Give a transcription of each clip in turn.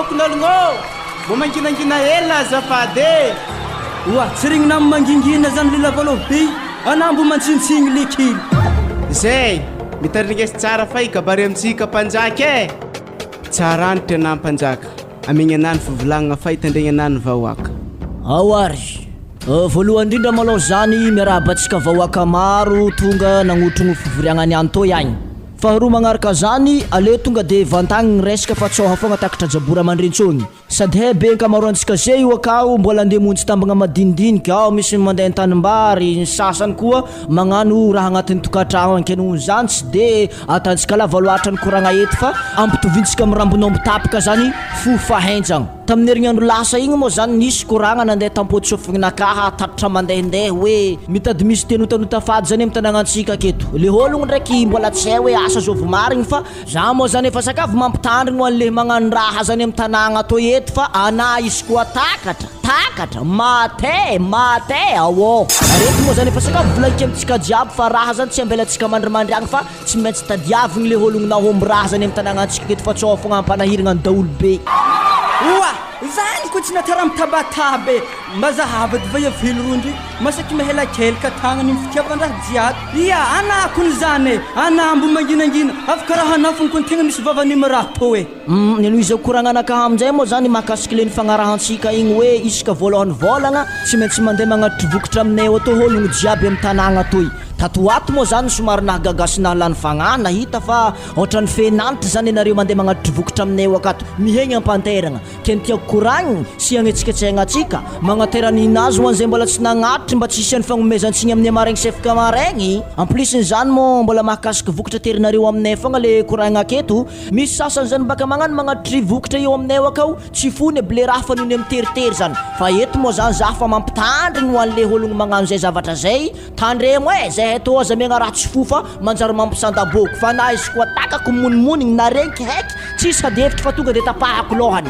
fokonologno ô! Mbô manginangina hely azafady e! Oa, tsy regnina am mangingina zany le lavalova be i, anah mbo mantsinitsigny le kely. Zay! Mitandrignesa tsara fa hikabary amintsika mpanjaka e! Tsara anitra anah mpanjaka, amegna anah ny fivolagnana fa hitandregny anah ny vahoaka. Ao ary! Voalohany indrindra malôha zany miarahaba antsika vahoaka maro tonga nagnotrogno fivoriagna niany toy agny. Faharoa magnaraka zany, aleo tonga de vantagny ny resaka fa tsôha fogna takatra jabora mandrintsogny. Sady he be ankamaroantsika ze io akao mbola andeha monjy tambagna madinidinika, ao misy ny mandeha antanimbary, ny sasany koa magnano raha agnatin'ny tokantragno agny ke noho zany tsy de atantsika lava loatra ny koragna eto fa ampitovintsika amin'ny rambon'omby tapaka zany fo fahenjagna. Tamin'ny herignandro lasa igny moa zany nisy koragna nandeha tampotsofigninakaha tatitra mandehandeha hoe mitady misy teny otanotafady zany amin'ny tanagnantsika aketo. Le ologno ndraiky mbola tsy hay hoe asa zovy marigny fa za moa zany efa sakafo mampitandrigny ho an'le magnano raha zany amin'ny tanagna atoy eto fa anah izy koa takatra, takatra, mate, mate, aô. Ary eto moa zany efa sakafo volagniko amintsika jiaby fa raha zany tsy ambelantsika mandrimandry agny fa Tsy maintsy tadiavigny le ologno nahomby raha zany am tanagnantsika aketo fa tsao fogna ampanahiragna ny daholo be. Oa! Zany ko tsy natara mitabataba e! Mba zahava dy vaia velorondry masaky mahelakelaka tagnany ny fitiavan-draha jiaby. Ia! Anah kony zany e! Anah mbo manginangina afaka raha anah fogna kony tegna misy vavany miraha tô e! Humm, ny anohizako koragnanakahy aminjay moa zany mahakasiky le nifagnarahantsika igny hoe isaka voalohany vôlagna tsy maintsy mandeha magnatitry vokatra aminay ao tô ologno jiaby am tanagna toy. Tato ho ato moa zany somary nahagaga sy nahalany fagnahy nahita fa ohatran'ny fen'anitra zany ianareo mandeha magnatitry vokatra aminay ao akato mihegny ampanteragna. Ke ny tiako koragniny sy hagnetsiketsehagna antsika, magnatera ny nazy ho an'izay mbola tsy nagnatitry mba tsy hisian'ny fagnomezan-tsigny aminay maraigny sefika maraigny. En plus n'izany moa mbola mahakasiky vokatra aterinareo aminay fogna le koragna aketo. Misy sasany zany baka magnano magnatitry vokatra eo aminay ao akao tsy fony aby le raha fa noho ny amy teritery zany. Fa eto moa zany za fa mampitandrigny ho an'le ologno magnano zay zavatra zay, Tandremo e! Zahay tô aza miaigna ratsy fo fa manjary mampisandaboky fa na izy koa takako monimonigny na renky heky tsisy ady hevitry fa tonga de tapahako lohany.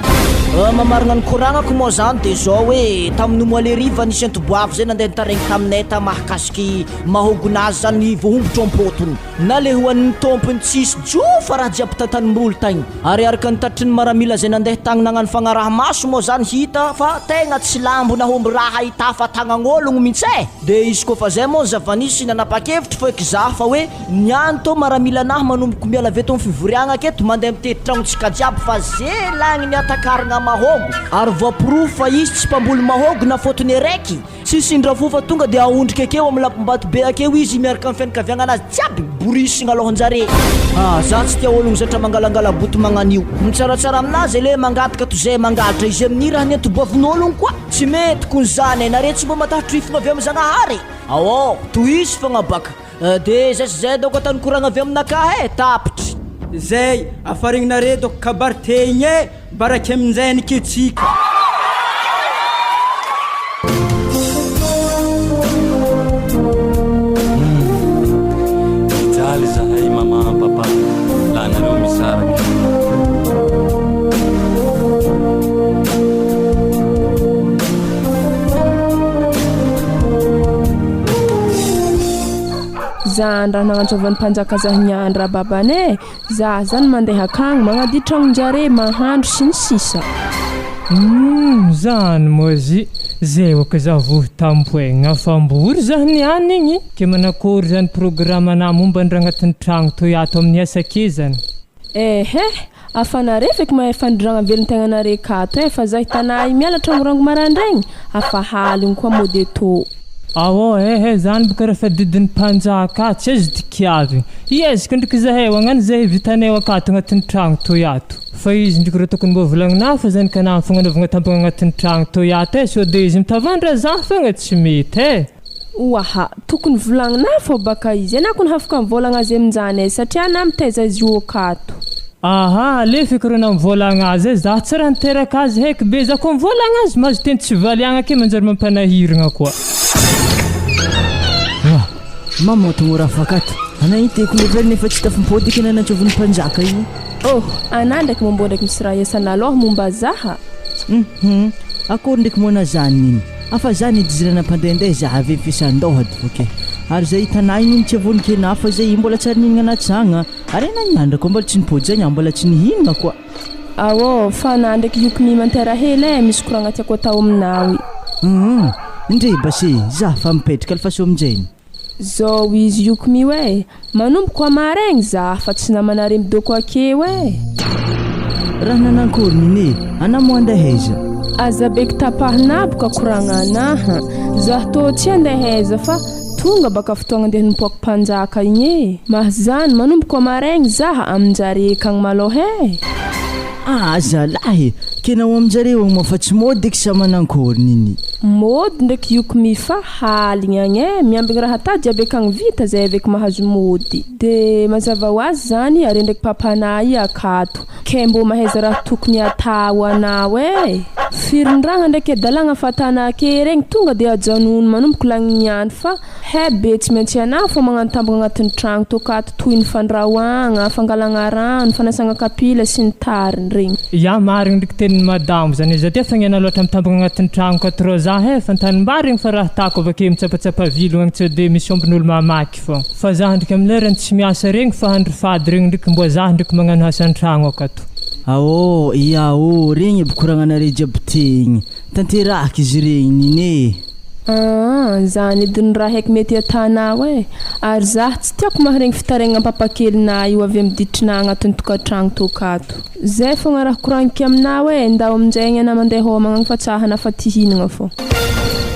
Mamarigna ny koragnako moa zany de zao hoe tamin'ny omaly hariva nisy antoboavy zay nandeha nitaraigny taminay ta mahakasiky mahogona azy zany voahombotra am-potony na le ho an'ny tompony tsisy jofa raha jiaby tantanimboly tagny ary araka ny tatitry ny maramila zay nandeha tagny nagnano fagnaraha-maso moa zany hita fa tegna tsy lambo nahomby raha hitafa tagnagn'ologno mintsy e! De izy koa fa zay moa ny zava-nisy nanapa-kevitry foeky za fa hoe ny any tô maramila anahy manomboko miala avy eto am fivoriagna aketo mandeha mitety tragnontsika jiaby fa ze lagny ny atakaragna mahôgo ary voaporofo fa izy tsy mpamboly mahôgo na fôtony araiky tsisy indra fo fa tonga de aondrika akeo am lapom-bato be akeo izy miaraka am fianakaviagna anazy jiaby borisigna alôhanjare. Ah za tsy tia ologno zatra mangalangala-boto magnan'io. Ny tsaratsara aminazy ale mangataka tozay mangalatra izy amin'ny raha ny antoboavin'ologno koa. Tsy mety kony zany e, nareo tsy mba matahotra ifogna avy amin'ny Zagnahary? Aoo, tohizo fogna baka de zay sy zay dôko atao ny koragna avy aminakahy e, tapitry. Zay, afarigninareo dôko kabary te igny e, baraky aminjay ny ketsika. Mijaly zahay maman papa laha nareo misaraky. Za ndra nagnantsovan'ny mpanjaka zah niany rababany e, za zany mandeha akagny magnadio tragnonjare, mahandro sy ny sisa. Humm zany moa zy zay oka za vohy tampoegna fa mbory zah niany igny ke manakory zany programme anah momba ny raha agnatin'ny tragno toy ato amin'ny asakezany. Ehe, afa nare feky mahay fandrindragna velon-tegnanare kato eh, fa zahy tanà i miala tragnorango maraindraigny, afa haligny koa mody etô. Aô ehe zany boka refa didin'ny mpanjaka tsy azo dikiavigny, hiezaka ndriky zahay hagnano zay vitanay akato agnatin'ny tragno toy ato, fa izy ndriky rô tokony mbô volagninah fa zany ka na amin'ny fagnanaovagna tampagna agnatin'ny tragno toy ato eh, sao de izy mitavandra zah fogna tsy mety eh. Oaha, tokony volagnina fô baka izy, enà kony hafaka mivôlagna azy aminjany e, satria anà mitaiza azy io akato. Aha, alefa eky rô na mivôlagna azy e, zah tsy raha niteraka azy heky be, zah koa mivôlagna azy mahazo teny tsy valiagna ke manjary mampanahiragna koa. Oa, mamoto mora afaka ato. Ana iny tiako level nefa tsy tafimpody eky nanantsovin'ny mpanjaka iny. Oh, anà ndraiky moa mbô ndraiky misy raha iasana alôha momba zaha. Hum, akory ndraiky moa na zany iny. Afa zany edy zira nampandehandeha za avy eo fiasan-doha dy voky. Ary zay hitanà iny iny tsy avonikena hafa zay mbola tsy ary nihinagna anaty zagna. Ary anà niandra koa mbola tsy nipody zagny mbola tsy nihinagna koa. Aô, fa anà ndraiky io k'my mantera hely e, misy koragna tiako atao aminao i. Hum, ndry base, za fa mipetraka alefaso aminjegny. Zao izy io k'my hoe, Manomboko hamaregny za fa tsy namanare midoko akeo e. Raha nanankory nini, anah moa andeha aiza? Aza beky tapahina boka koragna anah, zah tô tsy andeha aiza fa tonga baka fotoagna andeha nompoako mpanjaka igny e. Mahzany, manomboko hamaregny zah aminjare akagny malôha e. Ah zalahy, ke nao aminjareo agny moa fa tsy mody eky sa manankory nini? Mody ndraiky io kmy fa haligny agny e, miambigny raha ta jiaby akagny vita zay aveko mahazo mody. De mazava ho azy zany are ndraiky papanah i akato, ke mbô mahaiza raha tokony atao anao e. Firindragna ndraiky adalagna fa tana ake regny tonga de ajanony manomboko lagny niany fa He be tsy maintsy anah fô magnano tambagna agnatin'ny tragno tô ka ato toy ny fandrahoagna, fangalagna rano, fanasagna kapila sy ny tariny regny. Ya marigny ndriky tenin'i madamo zany e, za ty efa niaina loatra mitambagna agnatin'ny tragno ka trop za he fa antanimbary igny fa raha tako avake mitsapatsapa vilogna agny tsode misy ombin'olo mamaky fô fa za ndriky am lerany tsy miasa regny fa andro fady regny ndriky mbô za ndriky magnano asa antragno akato. Aô, ia ô, regny aby koragnanare jiaby tegny, tanterahiko izy regny nini e. Aa, zany edy ny raha haiko mety atanao e! Ary zah tsy tiako maharegny fitaraignan-papakelinà io avy amy ditrinà agnatin'ny tokantragno toaka ato. Zay fogna raha koragniko aminao e, ndao aminjay agny anà mandeha hômagna agny fa tsa anà fa ty hihinagna fô.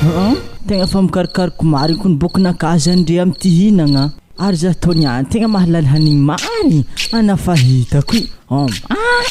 Aa, tegna fa mikarokaroko marigny kony bokinakahy zany ndre amy ty hihinagna. Ary zah tô niany tegna mahalala hanigny marigny anà fa hitako i. Om aa.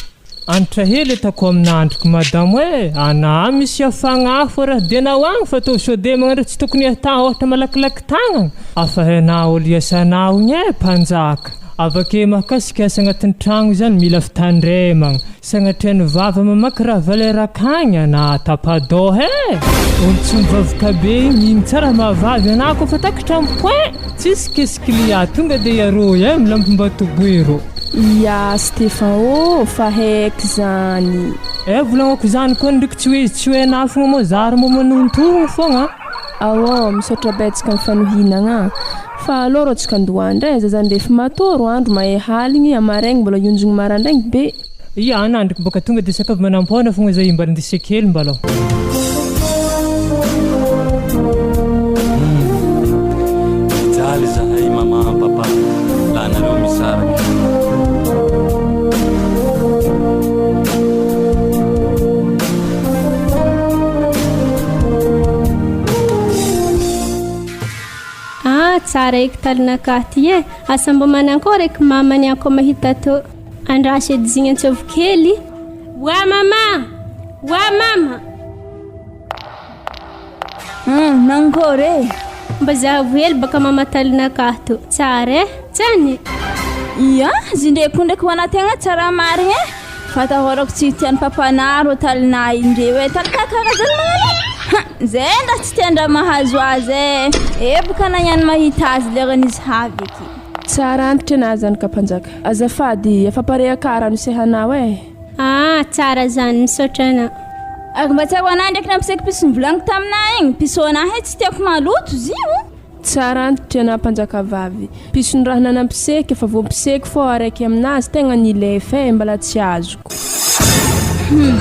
Antra hely atako aminandriko madamo e! Anah misy hafagna fô raha dianao agny fa ataovy sode magnano raha tsy tokony atao ôhatra malakilaky tagnagna afa hainao olo iasanao igny e mpanjaka avake mahakasika asa agnatin'ny tragno zany mila fitandremagna sagnatria ny vava mamaky raha valeur akagny anah tapa-doha e! Olo tsy mivavaka be igny ino tsara mahavavy anah kôfa takatra am point tsisy caisse client tonga de aroy e milampim-batoboero. Ia Stefan ô, fa haiko zany. Eh volagnako zany koa ndriky tsy hoe izy tsy hoe anah fogna moa za ary mbô manohintohigny fogna. Aô, misaotra betsaka am fanohinagna. Fa alô rô tsika andoha ndray, zaza ndefy matôro andro mahay haligny, amaregny mbola hionjogno marandraigny be. Ia anah ndriky bôka tonga de sakavy manampôna fogna zay mba ndise kely mbalôha. Mijaly zahay maman papa laha nareo misaraka. Ah tsara eky talinakahy ty e! Asa mbô manankôry eky mamany ako mahita tô. Andraso edy zigny antsôvy kely. Wa mama! Wa mama! Hum, nankôry e? Mba zahavo hely baka mama talinakahy tô. Tsara e! Tsany? Ia, izy ndreky ndraiky ho anah tegna tsara marigny e! Fa atahorako tsy tian'i papanah rô talinah indreo e, talinah karaha zany magnano e! Ha! Zay ndraha tsy tian-draha mahazo azy e! Eboka anah ihany mahita azy leran'izy havy eky. Tsara antitra anah zany ka mpanjaka. Azafady, efa parehaka rano isehanao e. Ah, tsara zany, misaotra anah. Ary mba tsaroanah ndraiky nampiseky piso nivolaniko taminah igny, piso-nah e tsy tiako maloto izy io. Tsara antitra anah mpanjaka vavy. Piso ny raha nanampiseky efa voampiseky fô araiky aminazy tegna nilefa e, mbala tsy azoko. Hum.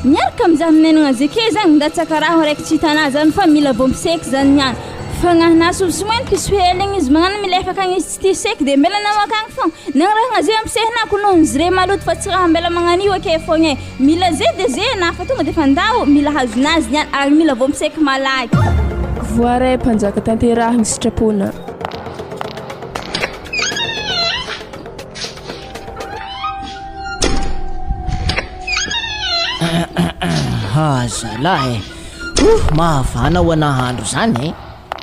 Miaraka amizah minenagna zeke zany mindatsaka raha araiky tsy hitanah zany fa mila voampiseky zany niany. Fagnahinah somosomoiny piso hely igny izy magnano milefaka agny izy tsy tia seky de mbela anao akagny fogna. Nagny raha ze ampisehinah ko noho ny zre maloto fa tsy raha mbela magnan'io ake fogna e. Mila ze de ze na fa tonga de fa ndao mila hazonazy niany ary mila voampiseky malaky. Voaray mpanjaka tanterahiny sitrapona. Ha zalahy e! Ouh, mahavana ho anah andro zany e!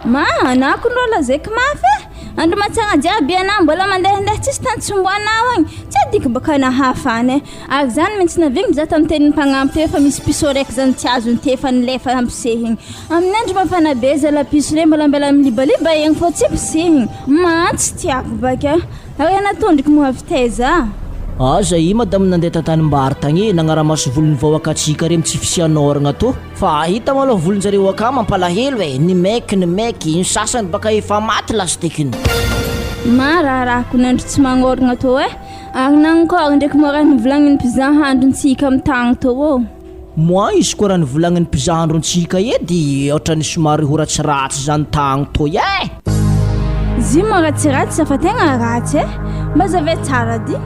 Ma, anah kony rô lazaiko mafy e! Andro matsagna jiaby anah mbola mandehandeha tsisy tany tsomboanao agny, tsy adiko baka anah hafana e! Ary zany mintsy navigny za tam tenin'ny mpagnampy teo efa misy piso raiky zany tsy azony te efa nilefa ampisehigny. Amin'ny andro mafana be zala piso re mbola mbela milibaliba egny fô tsy pisehigny. Ma, tsy tiako baka. Ary anah tondriky moa avy taiza? Aza i madame nandeha tantanimbary tagny e, nagnaramaso volon'ny vahoakantsika re tsy fisian'oragna tô. Fa hita malôha volonjareo akà mampalahelo e, ny maiky ny maiky, ny sasany baka efa maty lastekiny. Ma raharahako ny andro tsy magnôragna tô e. Ary nankôry ndraiky moa raha novolagnin'ny mpizaha androntsika amy tagny tô ô? Moi izy koa raha novolagnin'ny mpizaha androntsika edy ohatran'ny somary ho ratsiratsy zany tagny toy eh! Izy io moa ratsiratsy sa fa tegna ratsy eh! Mba zavay tsara dy.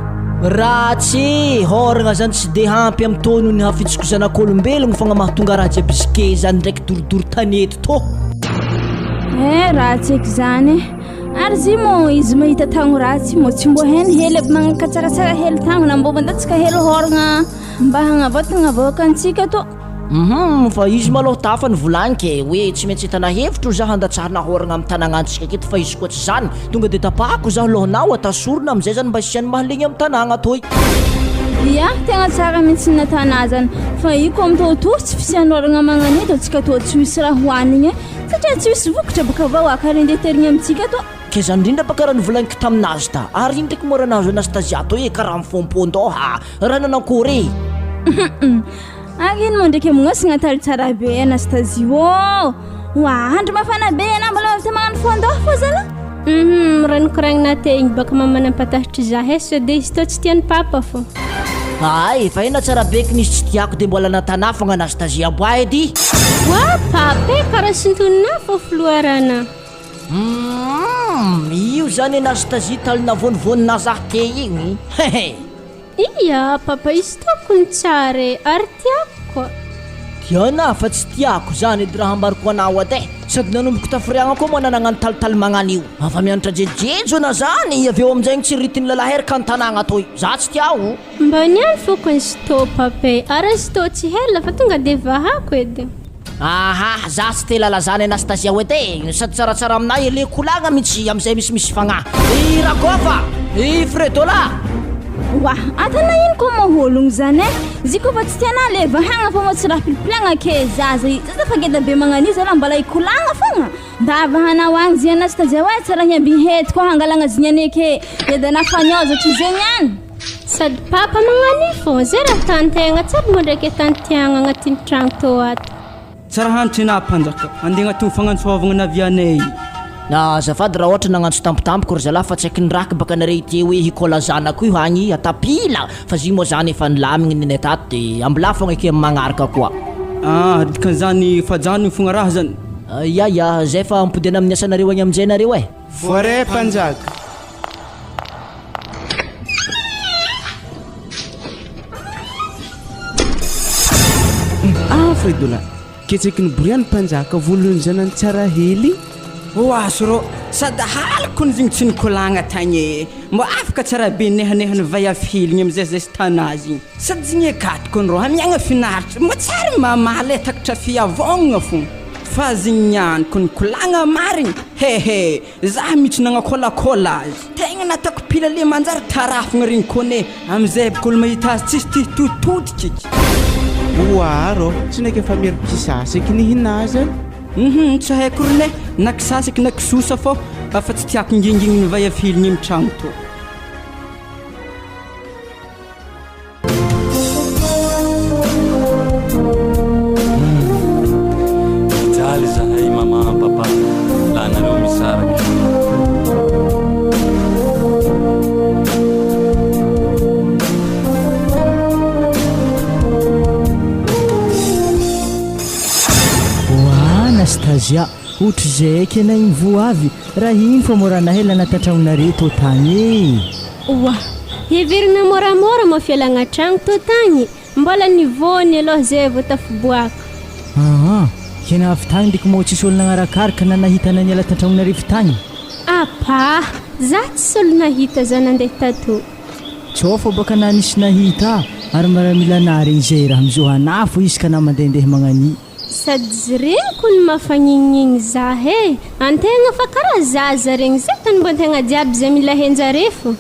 Ratsy e! Hôragna zany tsy de ampy amy tô noho ny hafitsoko zanak'olombelogno fogna mahatonga raha jiaby zike zany ndraiky dorodoro tanety tô. Eh ratsy eky zany eh! Ary izy io moa izy mahita tagno ratsy moa tsy mbô hainy hely aby magnakatsaratsara hely tagno na mbô mandatsaka hely hôragna mba hagnavaotagna vahoakantsika tô. Hum fa izy malôha tafa nivolanika e, hoe tsy maintsy hitana hevitra oa za handatsahana hôragna amy tanagnantsika aketo fa izy koa tsy zany tonga de tapahako zaho lôhanao atao sorona amizay zany mba hisian'ny mahalegny amy tanagna atoy. Ia, tegna tsara mintsy ny natanà zany, fa io koa mitohitohy tsy fisian'ôragna magnan'ito antsika toa tsy misy raha hoanigny e, satria tsy misy vokatra bôka vahoaka ary ndeha terigny amintsika tô. Ke zany indrindra baka raha novolagniko taminazy ta, ary ino ndraiky moa raha nahazo Anastasia tô e, karaha mifompon-dôha, raha nanankory e. Ary ino moa ndraiky monosy taly tsara be Anastasie ô! Oa, andro mafana be anà mbola mahavita magnano fond-doha fô zalahy. Hum, raha nikoragnina teo igny baka mama nampatahotry zah e, sao de izy tô tsy tian'i papa fô. Ay, efa ela tsara be k'nisy tsy tiako de mbola natanà fogna Anastasie aboa edy. Oa papa e, karaha sintoninà fô filoharana. Humm, io zany Anastasie taly navonivonina zah te igny, hehe. Ia, papa izy tokony tsara e, ary tiako koa. Tiana fa tsy tiako zany edy raha ambariko anao ady e! Sady nanomboko tafiriagna koa moa nanagnano talitaly magnan'io. Afa mianatra jejojejo ana zany, avy eo aminjay nitsiriritin'ny lalahy eraka an-tanagna atoy. Za tsy tia o! Mba niany foko ny stop papa e, ary stop tsy hela fa tonga de vahako edy. Aha, za tsy te lala zany Anastasia oet e, sady tsaratsara aminay ele kolagna mintsy amizay misimisy fagnahy. I Ragôva, i Fredola. Oa, atana ino koa moa ologno zany e? Izy koa fa tsy tianà le vahagna fa moa tsy raha pilipilagna ke zaza i, zaza fa ngeda be magnan'io zalahy mbola hikolagna fogna? Mba vahanao agny zy Anastasia oe tsy raha hiambigny hety koa hangalagna zignany eke, edanà fagnôzatry zegny any. Sady papa magnano io fô, zay raha tantegna tsary mbô ndraiky atantiagna agnatin'ny tragno tô ato. Tsara hanitra enà mpanjaka, andeha agnatin'ny fagnantsoavagna navianay. Azafady raha ohatra nagnantso tampotampoka ry zalahy fa tsy haiko niraky baka nare ity hoe hikôla zanako io agny atapila fa zio moa zany efa nilamigny ninay tato de ambilà fogna eky amy magnaraka koa. Ah, dikan'izany efa ajanony fogna raha zany. Ya ya, zay fa ampodiana amin'ny asanareo agny aminjay nareo eh. Voaray mpanjaka. Ah Fredola, ketsaky ny borian'ny mpanjaka voalohany zanany tsara hely. Oaso rô, sady haliko ny zegny tsy nikolagna tagny e, mbô afaka tsara be nehanehany vay avy heligny amizay zay sy tanazy igny, sady zegny akato kony rô hamiagna finaritra, mbô tsary mamaly e takatra fiavôgnana fô, fa zegny niany kony nikolagna marigny, hehe. Za mitsy nagnakôlakôla azy. Tegna nataoko pila le manjary tarafigna regny kone amizay boko olo mahita azy tsisy ty hitoditodika eky. Oa rô, tsy naiky efa miery kisasaky nihina azy an. Hum tsy haiko r'le na kisasaky na kisosa fô fa tsy tiako ngingigny ny vay avy hiligny amy tragno tô. Mijaly zahay maman papa laha nareo misaraka. Oa Anastasia, ohatrizay kena igny voa avy raha igny fa mora nahela natatraonare tô tagny e. Oa! Heverina moramora moa fialagna tragno tô tagny, mbola ny voany aloha zay vao tafiboaka. Aa! Kena avy tagny ndriky moa tsisy olo nagnarakaraka na nahita anay niala tantragnonareo tagny. Apà! Za tsisy olo nahita za nandeha tato. Tsao fô baka na nisy nahita ary maramila regny zay raha mizoha anah fô izy ka na mandehandeha magnania. Sady zy regny kony mafagnigny zah e! Antegna fa karaha zaza regny zay tanimbo-antegna jiaby zay mila henjare fo.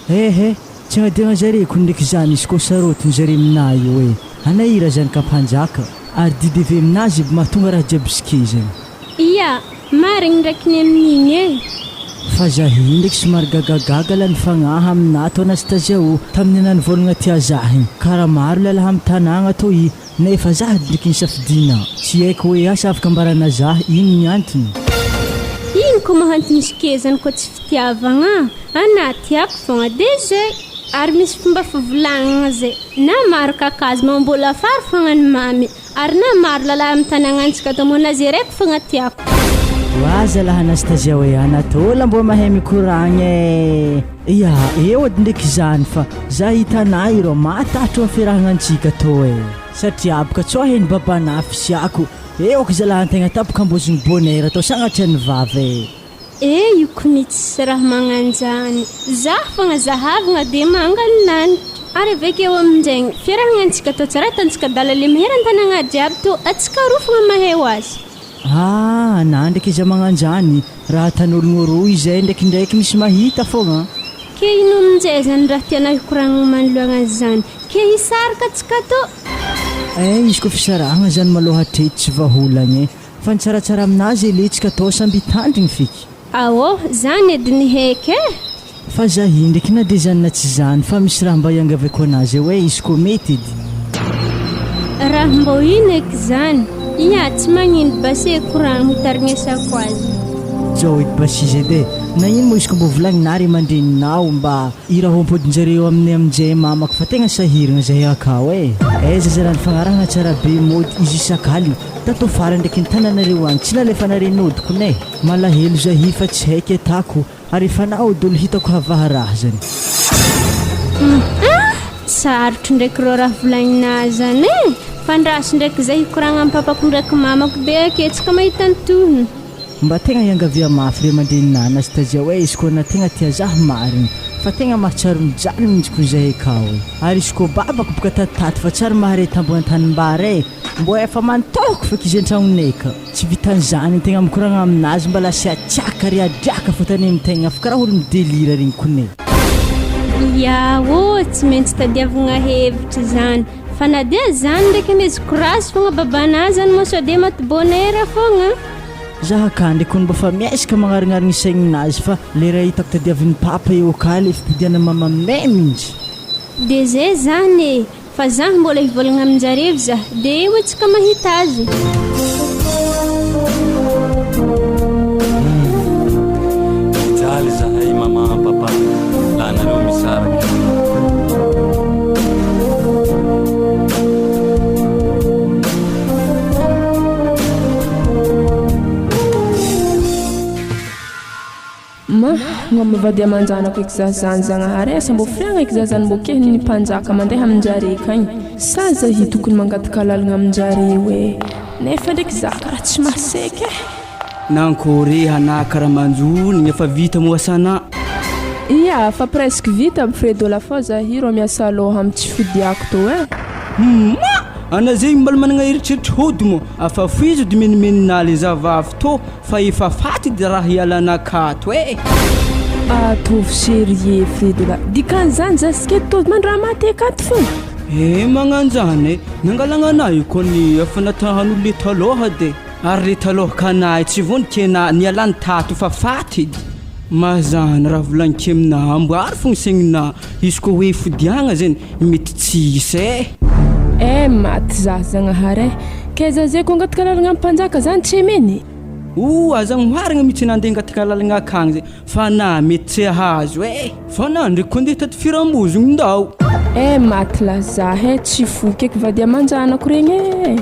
Ehe, tsy agnadiagna zare kony ndraiky zany izy koa sarotiny zare aminah io e! Anahira zany ka mpanjaka, ary didy avy aminazy aby mahatonga raha jiaby sikezany. Ia, marigny ndraiky ny amin'igny e! Fa zah io ndraiky somary gagagaga la nifagnaha aminah to Anastasia o, tamin'ny anah nivôlagna tia zah igny, kara maro lalahy amy tanagna tô i, Nefa zah ndriky nisafidiana, tsy haiko hoe asa afaka ambarana zah ino ny antony? Ino ko maha antony sikezany ko tsy fitiavagna? Anah tiako fogna de zay. Ary misy fomba fivolagnana zay, na maro kakazo mamboly afara fogna ny mamy, ary na maro lalahy amin'ny tanagnantsika ato moa na ze raiky fogna tiako. Oa zalahy Anastasia oe Anatole mbô mahay mikoragna eh! Ya, eo edy ndraiky zany fa za hitanà irô mahatahotro am fiarahagna antsika tô eh! Satria boka tsô heno babanà fisiako, eo aky zalahy antegna tapoka ambozogny bonheur tô sagnatria ny vava eh! Eh io kony tsisy raha magnanjany, zah fogna zahavagna de manga ny lanitra, ary avekeo aminjegny fiarahagna antsika tô tsara ataontsika adala le mahery antanagna jiaby tô atsika roa fogna mahay ho azy. Ah, na ndraiky iza magnanjany, raha atan'ologno roa izay ndraikindraiky misy mahita fogna. Ke ino aminjay zany raha tianao hikoragnana manoloagna zany, ke hisaraka atsika tô? Eh izy koa fisarahagna zany malôha hatreto tsy vahaolagna eh. Fa ny tsaratsara aminazy eletsika atao samby hitandrigny feky. Aô, zany edy ny heky eh! Fa za indriky na de zany na tsy zany fa misy raha mba iangaviko anazy eo eh izy koa mety edy. Raha mbô ino eky zany? Ia, tsy magnino base koragno hitarignesako azy. Zao edy base izy edy eh, nagnino moa izy ko mbô volagnina ry aman-dreninao mba Iraho ampodinjareo aminay aminjay mamako fa tegna sahiragna zahay akao eh! Aiza zalahy nifagnarahana tsara be mody izy isak'aligny tato afara ndraiky ny tananareo agny tsy nalefanare nody kony eh! Malahelo zahy fa tsy haiko atako ary efa naody olo hitako havaha raha zany. Hum ah! Sarotro ndraiky rô raha volagninà zany eh! Fa andraso ndraiky zay hikoragna am papako ndraiky mamako de ake tsika mahita ny tohiny. Mba tegna iangavia mafy ray aman-dreninà Anastasia hoe izy koa na tegna tia zah marigny fa tegna mahatsiaro mijaly mintsy ko zahay kao e! Ary izy koa babako boka tatitaty fa tsary mahare tambo antanimbary e! Mbô efa mantôhoko feky izy antragnonay ka! Tsy vitan'izany tegna mikoragna aminazy mba lasiatsiaka riadriaka fô tany amin-tegna fa karaha olo midelira regny kone. Ia ô, tsy maintsy tadiavigna hevitra zany fa na dia zany ndraiky amezy courage fogna babanà zany moa sao dia maty bonheur fogna. Za ka ndreky hono mba fa miezaka magnarignarigny saigninazy fa le raha hitako tadiavin'i papa eo ka le fipodiana mama aminay mintsy. De zay zany e! Fa zah mbola hivolagna aminjareo zah de eo atsika mahita azy. Mijaly zahay maman papa laha nareo misaraka. Ma, ngôma vady aman-janako eky za zany Zagnahary e, sa mbô friagna eky za zany mbô kehiny ny mpanjaka mandeha amin-jare akagny, sa zahy tokony mangataka alalagna amin-jareo e, nefa ndraiky za karaha tsy mahaseky e. Nankôry anah karaha manjonigna efa vita moa asanah. Ia, fa presque vita aby Fredo la fô zahy rô miasa lôha amy tsy fodiako tô e. Ma! Ana zegny mbola managna eritreritry hody moa, afa foizo ody menimenina le zavavy tô fa efa faty edy raha hialana akato e! Ataovy sérieux Fredo la, dikan'izany za sy kely tô mandraha maty akato fôgna. Eh magnanjany e, nangalagna anah io kony efa natahan'olo le talôha de. Ary le taloha kanahy tsy voniko enah nialany tato fa faty edy. Mazana raha volagniko aminah amboary fogna saigninahy izy koa hoe fodiagna zegny mety tsy hisy eh. Eh maty za Zagnahary eh! Kay za zay ko angataka lalagna am mpanjaka zany tsy emeny? Oh aza agnoharagna mitsy nandeha angataka lalagna akagny zay fa na mety tsy ahazo eh! Fa na ndreky ko andeha hitady firambozogno ndao. Eh maty lah za eh tsy foky eky vady aman-janako regny eh!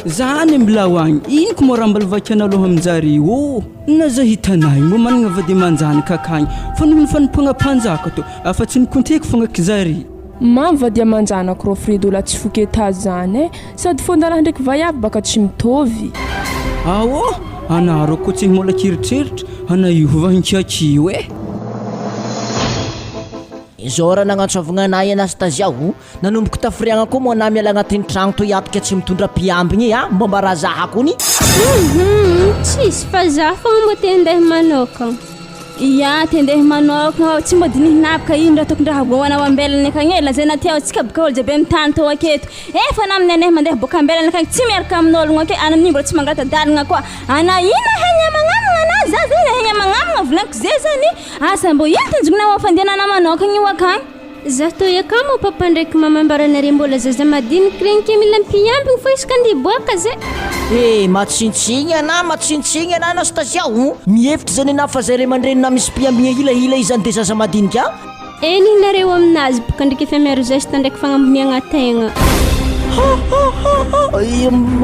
Za any mbilao agny, ino ko moa raha mbola vakiana loha aminjare ô? Na za hitanay moa managna vady aman-janaka akagny fa noho ny fanompoagna mpanjaka tô afa tsy nikonteko fogna aky zare. Mamy vady aman-janako rô Fredo la tsy foky etat zany eh! Sady fondalahy ndraiky vaiavy baka tsy mitôvy. Aô! Anareo koa tsy mbola kieritreritry ana io vahinkiakio eh! Izao raha nagnantsovagna anah i Anastasia o, Nanomboka tafiriagna koa moa anah miala agnatin'ny tragno toy ato ke tsy mitondra mpiambigny e a, mba mba raha zahako ony. Hum tsisy fa za fogna mbô te handeha manôkagna. Ia, te handeha manôkagna aho, tsy mbô dinihina aby ka ino raha tokony raha voanao ambelany akagny e, lazaina aty ao tsika boka olo jiaby amy tany tô aketo, efa anah amin'ny anay mandeha boka ambelany akagny tsy miaraka amin'ôlogno ake, ana amin'igny mbola tsy mangata-dalagna koa, ana ino ahay niamagnamagna ana za zany ahay niamagnamagna volagniko zay zany, asa mbô ino tanjognao amy fandehanana manôkagna io akagny. Za toy akamo papa ndraiky mama ambaranare mbola zaza madiniky regny ke mila mpiambigny fô isaka andeha hiboaka zay. Eh, matsintsigny anah, matsintsigny anah Anastasia o! Mihevitra zany anah fa zay ray aman-dreninah misy mpiambigna hilahila izany de zaza madinika? Eny nareo aminazy boka ndraiky efa miaro geste ndraiky fagnamboniagna tegna.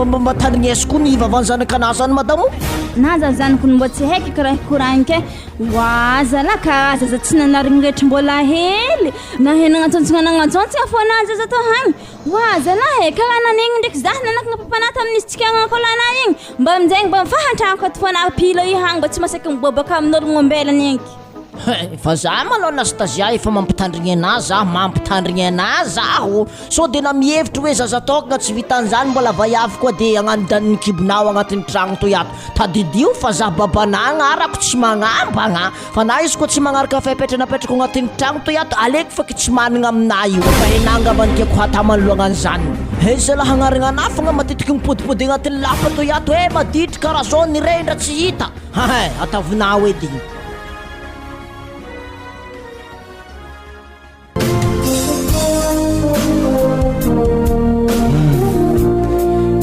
Mba tandrigneso koa ny vavan'ny zanak'anah zany madamo o! Na za zanako no mbô tsy haiko karaha hikoragna ke, oa zalah ka zaza tsy nanarigny rehetra mbola hely, nahay nagnantsôntsogna nagnantsôntsogna fô na zaza tô hagny, oa zalah e karaha nanegny ndraiky zah nanakagna papanah tamin'izy tsika nagnakôlanah igny, mba aminjegny mba mifahantragno ato fô nah pila io hagny mba tsy masaky mibôbaka amin'ôlogno ambelany eky. Hein, fa za malou Anastasia efa mampitandrigny anah za, mampitandrigny anah zaho, sao de na mihevitry hoe zaza tokagna tsy vitan'izany mbola vaiavy koa de hagnano danin'ny kibonao agnatin'ny tragno toy ato, tadidio fa za babanah agnarako tsy magnambagna, fa na izy koa tsy magnaraka fepetra napetrako agnatin'ny tragno toy ato aleko fa ki tsy managna aminah io, fa enah angamba no tiako hatao manoloagna an'izany. He zalah agnaragna anah fogna matetiky mipodipody agnatin'ny lapa toy ato, he maditry karaha zao ny rendra tsy hita, hein ataovinao edy igny.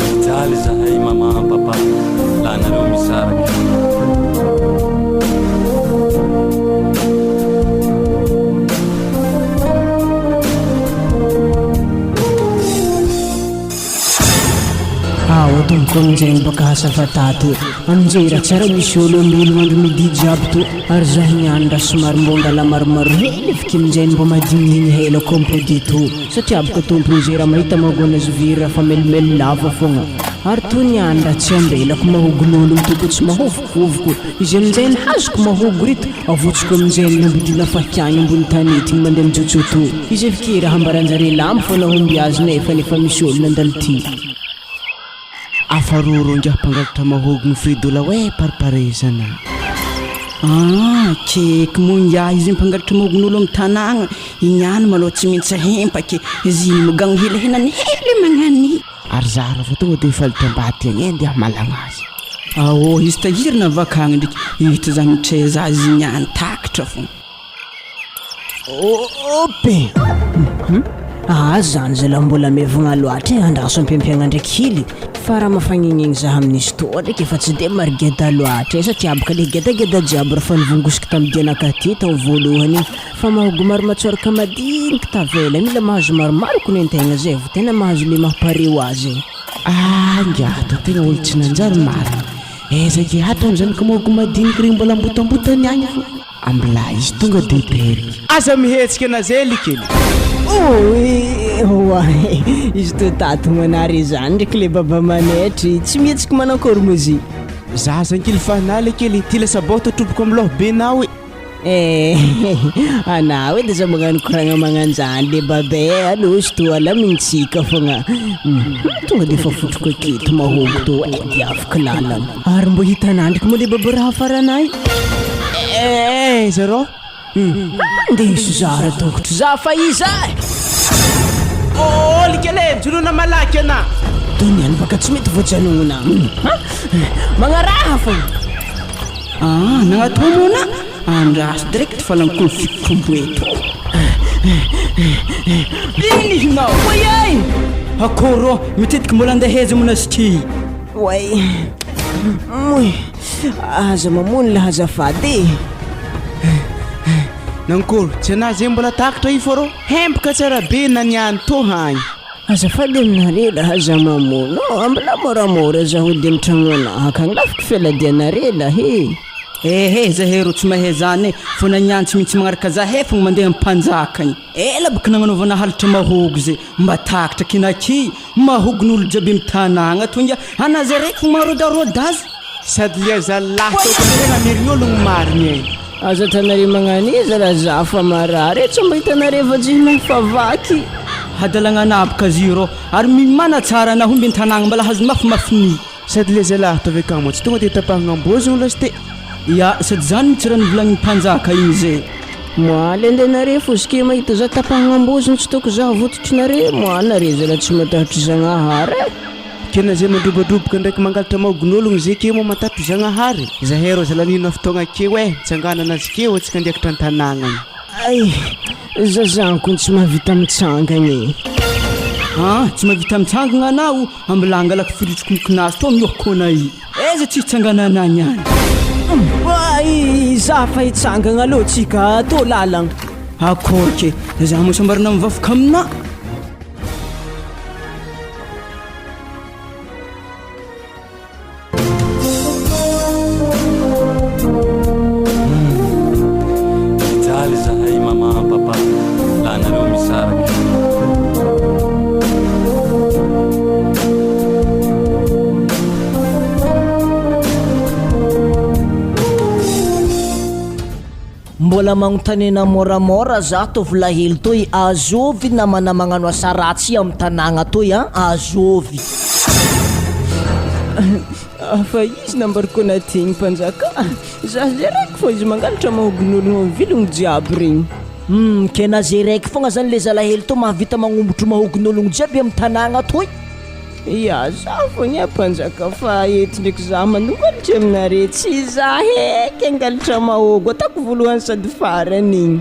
Mijaly zahay maman papa laha nareo misaraka. Ao tompoko aminjegny baka hasafa tato Aminjay raha tsara misy olo ambelo andro midi jiaby to Ary zaho niany raha somary mbô ngala maromaro hely avy kinjay mbô madinidiny hela koa mipody to Satria boka tompony zay raha mahita magona azy very raha fa melomelo lava fogna Ary to niany raha tsy ambelako mahogon'ologno toko tsy mahovokovoko Izy aminjay ny hazoko mahogo rito Avotsiko aminjay ny nambidina fakiagny ambony tanety igny mandeha mijotso to Izy avy ke raha ambaranjare lambo fa nahomby azy nefa nefa misy olo nandalo ty. Afaroro ingahy mpangalatra mahôgny Fredola oe pariparezana. Ah, keky moa ingahy izy mpangalatra mahôgn'olo amin'ny tanàgna, igny ihany malôha tsy maintsy ahempaky, izy igny moa gagno hely henany hely magnany. Ary za raha vao tonga de falitra ambadika agny e ndeha malagna azy. Aô, izy tahirina avakagny ndraiky, hita za mitreza azy igny ihany takatra fô. Opy! Aah zany zalah mbola mevogna loatra e, andraso ampiampiagna ndraiky hely fa raha mafagnengnegny zah amin'izy toa ndraiky efa tsy de marigeda loatra e satria boka le gedageda jiaby raha fa nivongosiko tamin'ny dianakahy ty tao voalohany igny fa mahogo maro matsoraka madiniky tavela, mila mahazo maromaro kony antegna zay vao tena mahazo le maha pare ho azy e. Ah ingahy to tegna olo tsy nanjary marigny, aiza ke hatram'zany ka mahogo madiniky regny mbola ambotambotany agny fô. Ambilà izy tonga de terika. Aza mihetsika na zay likely. Oy oay izy toa tato manary zany ndraiky le baba manetry tsy mihetsiky manankory moa izy. Za zankily fanahy lekely ty lasa baoty atroboko am loha be nao e. Eh anao edy aza magnano koragna magnanjany le babe allo izy toa alamintsika fogna tonga de efa fotriko aketo mahongo toa eh diaviko lalana. Ary mbô hitanandriko moa le baba raha faranay. Eh eh zarô. Ndeso zara tongotro za fa iza e. Oh likele mijoroana malaky ana. Doniany baka tsy mety voajanona. Magnaraha fogna. Ah nagnatao moa na andraso direct fa laniko ny fikombo eto. Ino ihinao? Oay ay! Akôro mitetiky mbola andeha heza monasky. Oay. Moy. Aza mamono lah azafady e. Nankôry, tsy anah zay mbola takatra io fô rô hempaka tsara be na niany tô hagny. Azafady aminare lah aza mamono ô, mbola moramora za hody am tragno anah akagny lafiko fialadianare lah e. Ehe zahay rô tsy mahay zany e, fô na niany tsy mintsy magnaraka zahay fogna mandeha am mpanjaka igny. Ela baka nagnanaovana halatra mahogo zay, mba takatra kinaky. Mahogon'olo jiaby am tanagna tonga anazy araiky fo marodaroda azy. Sady lia zalahy tokony tegna merigny ologno marigny e. Aza atanare magnano iza raha za fa marary e, tsy mba hitanare fa tsy fa vaky. Hadalagna anah bka ziro ary mimana tsara anah omby an-tanagna mbala hazo mafimafy ny. Sady le zalahy ataovy akama tsy tonga de tapahagna ambozogno lasite. Ya sady zany mitsy raha novolagnin'ny mpanjaka igny zay. Moi le nde nare fosike mahita za tapahagna ambozogno tsy toko za vototry nare moi nare zala tsy matahotry zagnahary eh. Kena zay mandrobadroboka ndraiky mangalatra maogin'ologno zay keo moa matatro zagnahary. Zahay rô zala nino fotoagna keo eh, mitsangana anazy keo atsika andiakatra an-tanàgna igny. Ay, za zany kony tsy mahavita mitsangagna e. Ah, tsy mahavita mitsangagna anao, ambilà angalako firitriko mikinazy tô miôhoko anay. Aiza tsy hitsanganana any any. Ay, za fa hitsangagna aloha tsika tô lalagna. Akory ke, za moa sambarina mivavaka aminà. Mijaly zahay maman papa laha nareo misaraky. Mbola magnontanena moramora za tovolahely toy azovy namana magnano asa ratsy am tanagna toy an azovy. Fa izy nambariko anaty mpanjaka za zay raiky fô izy mangalatra mahogin'ologno am vilogno jiaby regny. Humm ke na ze raiky fogna zany le zalahely toy mahavita magnombotro mahogin'ologno jiaby am tanagna toy. Ya za fogna e mpanjaka fa eto ndraiky za manongalitra aminare tsy za heky angalatra mahogo ataoko voalohany sady farany igny.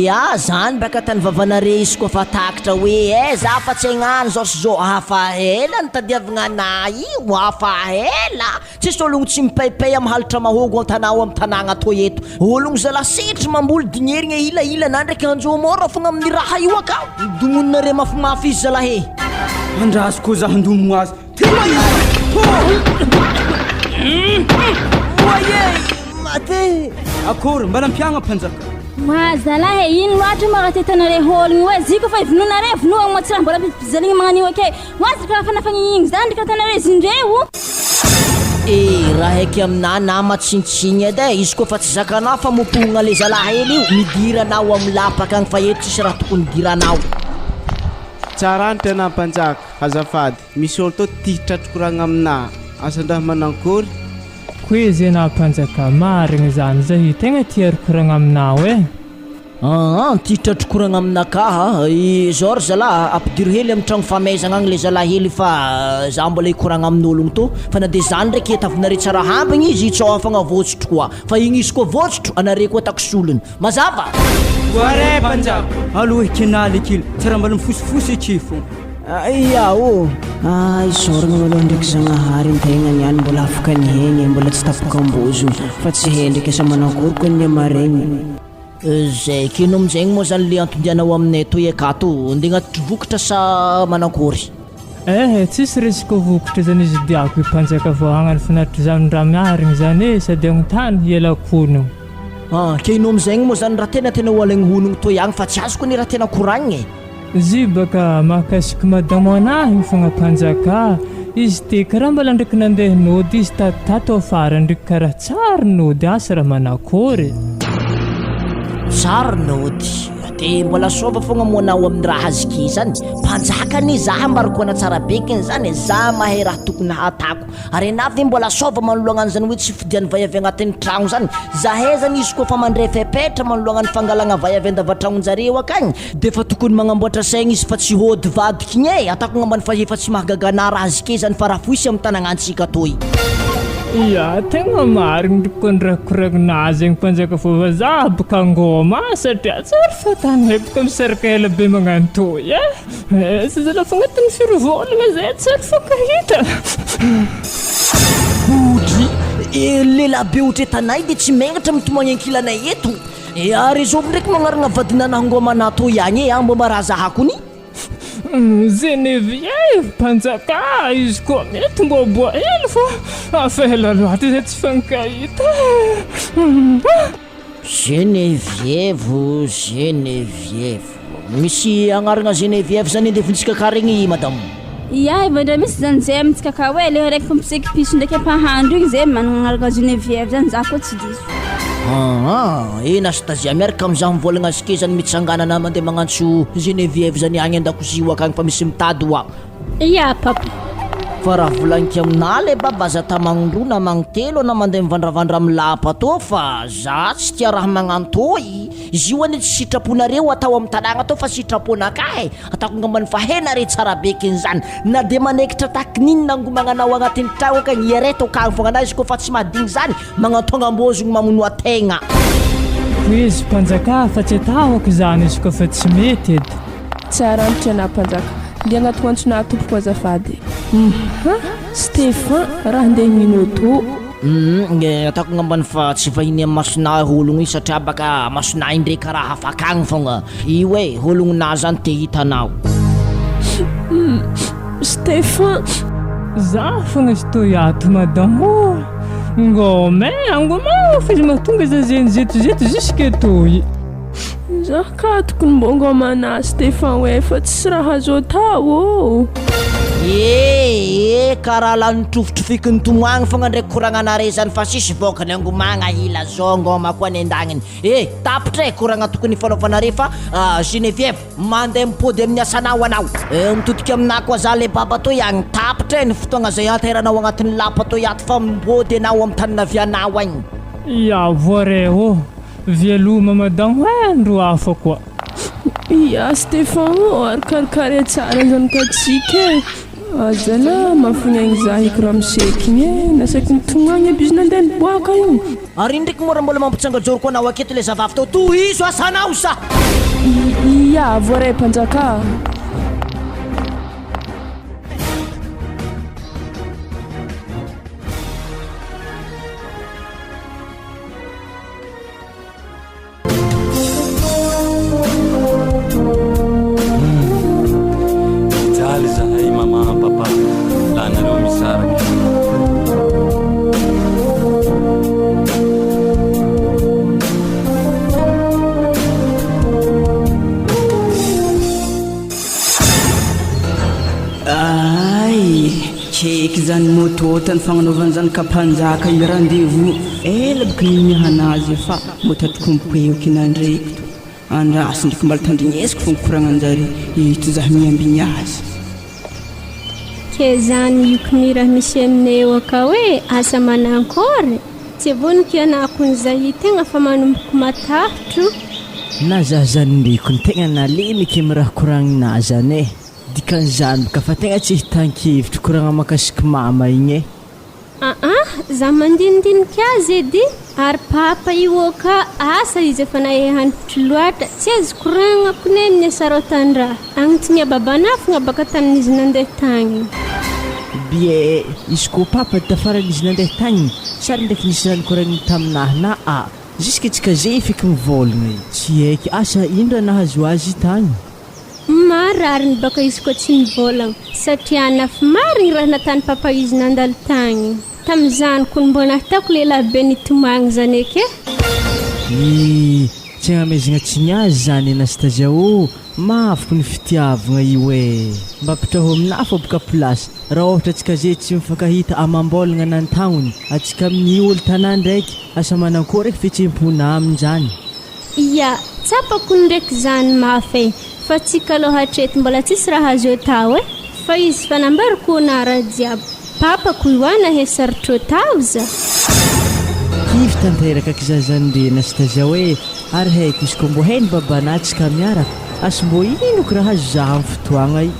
Ya zany baka tany vavanare izy koa fa takatra hoe eh za fa tsy hagnano zao sy zao hafa ela nitadiavagna anah io hafa ela tsisy ologno tsy mipaipay am halatra mahogo antanà ao am tanàgna toy eto ologno zalah setry mamboly dignerigna ila ila na ndraiky anjo mora fogna amin'ny raha io akao domoninare mafimafy izy zalah e. Andraso koa za handomogno azy Tena izy! Oye! Mate! Akory, mba nampiagna mpanjaka. Ma zalahy e, ino loatra moa raha ty ataonare hôlogno io e, ziko fa vonoinare vonoa moa tsy raha mbola ampijaliagna magnan'io ake, ho azy ry karaha fanafagnigny zany ry karaha ataonare zindreo. Eh raha haiky aminah nama tsintsigny edy eh, izy koa fa tsy zakanao famopohogna le zalahy hely io, midira anao am lapaka agny fa eto tsisy raha tokony idiranao. Tsara ny tena mpanjaka, azafady. Misy olo tô tia tratry koragna aminà, asa ndraha manankory? Koe ze naha mpanjaka marigny zany zay tegna tia ry koragna aminao eh. Aa tia tratry koragna aminakaha i zao ry zalahy a, ampidiro hely am tragno famaizagna agny le zalahy hely fa za mbola hikoragna amin'ologno tô fa na de zany ndraiky atavinare tsara hambigny izy tsao afagna vôtsotro koa fa igny izy koa vôtsotro anare koa atako solony. Mazava? Voaray mpanjaka, aloha ekenà lekily, tsy raha mbola mifosifosy eky fô. Aia ô! Ah, isaoragna malôha ndraiky Zagnahary an-tegna niany mbola afaka niaigna e, mbola tsy tapaka am-bozogno, fa tsy hay ndraiky asa manakôry koa ny hamaregny. Zay keno amin'izegny moa zany le anton-dianao aminay toy akato, ndeha agnatitry vokatra sa manakôry? Eh, tsisy resaka vokatra zany izy diako i mpanjaka vao hagnano finaritra zany raha miarigny zany e, sady agnontany hialako honogno. Ah, ke ino amin'izegny moa zany raha tena tena ho alaigny honogno toy agny fa tsy azoko anie raha tena koragnina e. Izy baka mahakasiky madamo anahy io fogna mpanjaka, izy ty karaha mbola ndraiky nandeha nody izy tato tato afara ndraiky karaha tsary nody asa raha manakôry e. Tsary nody, de mbola sôva fogna moa anao amin'ny raha azoko zany, mpanjaka anie zah ambarako ana tsara bekiny zany e, zah mahay raha tokony hatako, ary enah ve mbola sôva manoloagna an'izany hoe tsy fodian'ny vay avy agnatin'ny tragno zany, zahay zany izy koa fa mandray fepetra manoloagna ny fangalagna vay avy an-davatragnonjareo akagny, Defa tokony magnamboatra saigny izy fa tsy hody vadiko igny e! Ataoko ngambany fa efa tsy mahagaga anah raha zike zany fa raha foisy am tanagnantsika toy. Ya tegna marigny ry kony raha koragnina zegny mpanjaka fô vazaha boka ngôma satria tsary fatanay boka misaraka ela be magnano toy e! Tsy zala fa agnatin'ny firy vôlagna zay tsary fankahita. Oudry, lehilahy be otretanay de tsy megnatra mitomagny ankilanay eto. E ary zovy ndraiky magnaragna vadinana ngôma toy agny e, mbô maraza akony. Geneviève mpanjaka izy koa mety mbô boa hely fô afa ela loatra zay tsy fankahita e. Geneviève, Geneviève. Misy agnaragna Geneviève zany andevonintsika akà regny madame? Ia, efa ndra misy zany zay amintsika akao e, le raiky mpampiseky piso ndraiky mpahandro igny zay managna agnarana Geneviève zany, za koa tsy diso. Aa, e Nastasia miaraka amin'izaho mivolagna azy ke zany mitsanganana mandeha magnantso Geneviève zany agny an-dakozia ho akagny fa misy mitady hoa. Ia papa. Fa raha volagniko aminà le baba aza tamagnindroa na magnintelo anà mandeha mivandravandra amy lapa tô fa za tsy tia raha magnantô i. Izy io anie tsy sitraponareo atao amin'ny tanàgna atao fa sitraponakahy e! Ataoko angambany fa he nare tsara be kiny zany na de manaikitra tahaky n'inona angomagnanao agnatin'ny tragno akagny iareto akagny fogna na izy koa fa tsy mahadigny zany magnantôgna ambôzogno mamonoa tegna. Izy mpanjaka fa tsy atahoko izany izy koa fa tsy mety edy. Tsara antitra na mpanjaka. Ndeha agnato antsonà tompoko azafady. Hum Stephan raha ndeha mino auto. Humm ataoko ngambany fa tsy vahiny am masonah ologno io satria baka masonah iny ndre karaha hafa akagny fogna io e, olognonah zany te hita anao. Humm Stephan. Za fogna izy toy ato madame ô! Ngôma e, angôma fa izy mahatonga za zegny zetozeto jusque toy. Za ka tokony mbô ngôma Stephan oe fa tsisy raha azo atao ô! Eh eh karaha la nitrofitrofiky nitomagny fogna ndraiky koragnanare zany fa sisy vôkany angomagna ila zao ngôma koa nendagniny eh tapitra eh koragna tokony hifanaovanare fa Geneviève mandeha mipody amin'ny asanao anao eh mitodika aminah koa za le baba toy agny tapitra eh ny fotoagna zay hatahiranao agnatin'ny lapa toy ato fa mipody anao amin'ny tany navianao agny. Ya voaray ô! Veloma madamo eh ndro hafa koa. Ia Stefan ô, ary karikary tsara zanakatsika e. Azala mafy aigny za eky ramose eky igny e, nasaiko nitomagny aby izy nandeha niboaka igny. Ary ino ndreky moa raha mbola mampitsanga-joro koa anao aketo le zavavy tao, tohizo asanao sa! Ia, voaray mpanjaka. Mijaly zahay maman papa laha nareo misaraka. Ay, keky zany moto tany fagnanaovany zany ka mpanjaka io rendez-vous ela boky niniahana azy fa mbô tatriko mipoeky nandreky to andraso ndreky mbola tandrignesiko fô mikoragnanjare eto zah miambigny azy. Ke zany io kny raha misy aminay eo akao e, asa manankory? Tsy voniko ianah kony zah tegna fa manomboko matahotro. Na zah zany ndreko ny tegna nalemy ke miraha koragnina zany eh! Dikan'izany bka fa tegna tsy hitan-kevitry koragna makasiky mama igny eh! Aa za mandinidinika azy edy ary papa io oka asa izy efa nahay hanifotry loatra tsy azo koragna kone ny hasarotan-draha agnontnia babanah fogna baka tamin'izy nandeha tagny. Bien, izy koa papa tafaran'izy nandeha tagny sary ndraiky nisy raha nikoragniny taminah na a jusque tsika ze feky mivôlagna e! Tsy haiky asa ino raha nahazo azy tagny. Maro rariny baka izy koa tsy nivôlagna satria nafy marigny raha natany papa izy nandalo tagny. Tamizany kony mbô nahitako lehilahy be nitomagny zany eky e. Ii, tsy agnamezagna tsiny azy zany Anastasia ô, mafy ko ny fitiavagna io e. Mba apitraho aminah fô boka place, raha ôhatra atsika ze tsy mifankahita amam-bôlagna na an-tagnony, atsika amin'ny olo tanà ndraiky, asa manankôry eky fihetsem-ponà aminjany. Ia, tsapako ndraiky zany mafy e, fa tsika aloha hatreto mbola tsisy raha azo atao e, fa izy fa nambarako ona raha jiaby, papako io ana he sarotro tao za. Kivy tanteraka aky za zany ry Anastasia hoe ary haiko izy ko mbô hainy babanah tsy ka miaraka, asa mbô ino ko raha azo za am fotoagna i.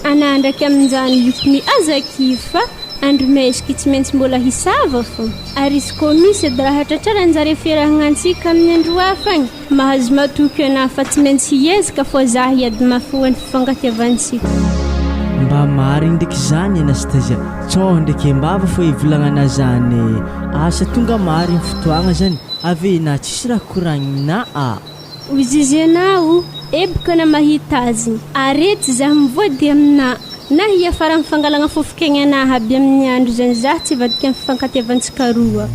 Anah ndraiky aminjany yukmi aza kivy fa andro maiziky tsy maintsy mbola hisava fô. Ary izy kô misy edy raha tratraranjare fiarahagnantsika amin'ny andro hafa agny, mahazo matoky anah fa tsy maintsy hiezaka fô zah hiady mafy ho an'ny fifankatiavantsika. Mba marigny ndraiky zany Anastasia, tsôha ndraiky ambava fô ivolagnana zany e, asa tonga marigny fotoagna zany, ave na tsisy raha koragnina a. Hoy anao, eboka na mahita azy, arety zah mivoady aminà, na hiafara amin'ny fangalagna fofok'aigna anah aby amin'ny andro zany zah tsy hivadika amin'ny fifankatiavantsika roa.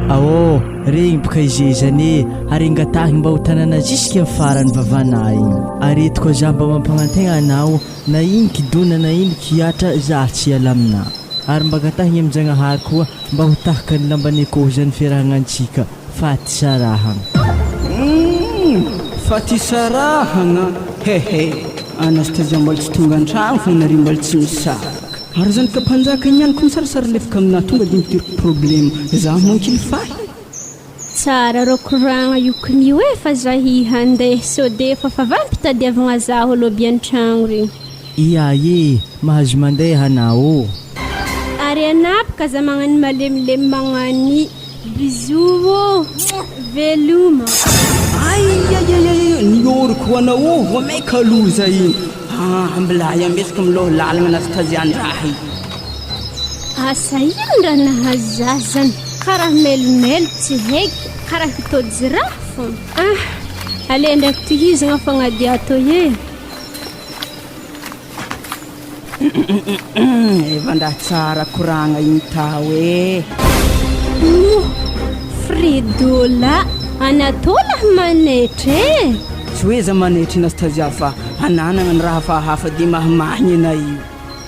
Aô, regny boka ize zany e, ary angatahigny mba ho tanana jusque amin'ny farany vavanà igny. Arety koa zah mba mampagnantegna anao na ino kidona na ino kihatra zah tsy hiala aminà. Ary mba angatahigny amin-jagnahary koa mba ho tahaka ny lamban'ekôho zany fiarahagnantsika. Fatisarahagna. Humm! Fatisarahagna? Hehe! Anastasia mbola tsy tonga an-tragno fa nareo mbola tsy misaraka. Ary zany ka mpanjaka igny ihany koa misarisary lefaka aminah tonga de midiriko problema. Za monkily fahy. Tsara rô koragna io k'nio e fa za hi handeha sao de efa fa valim-pitadiavagna zaho aloha by an-tragno regny. Ia e! Mahazo mandeha anà ô! Ary anà bka za magnano malemilemy magnano Bisous ô! Veloma! Aiaiaiaiai ny oriko ho anao ô vao maika loza iny ah mbilay ambesiko miloha lalagna Anastasia andraha io. Asa ino raha nahazo za zany, karaha melomelo tsy haiky, karaha hitôdy raha fô. Ah! Ale ndraiky tohizagna fagnadià toy e. Eva ndraha tsara koragna igny tao e. Moh! Fridola, anatô lah manetra e! Tsy hoe za manetra Anastasia fa ananagna ny raha hafahafa de mahimahigny anah io.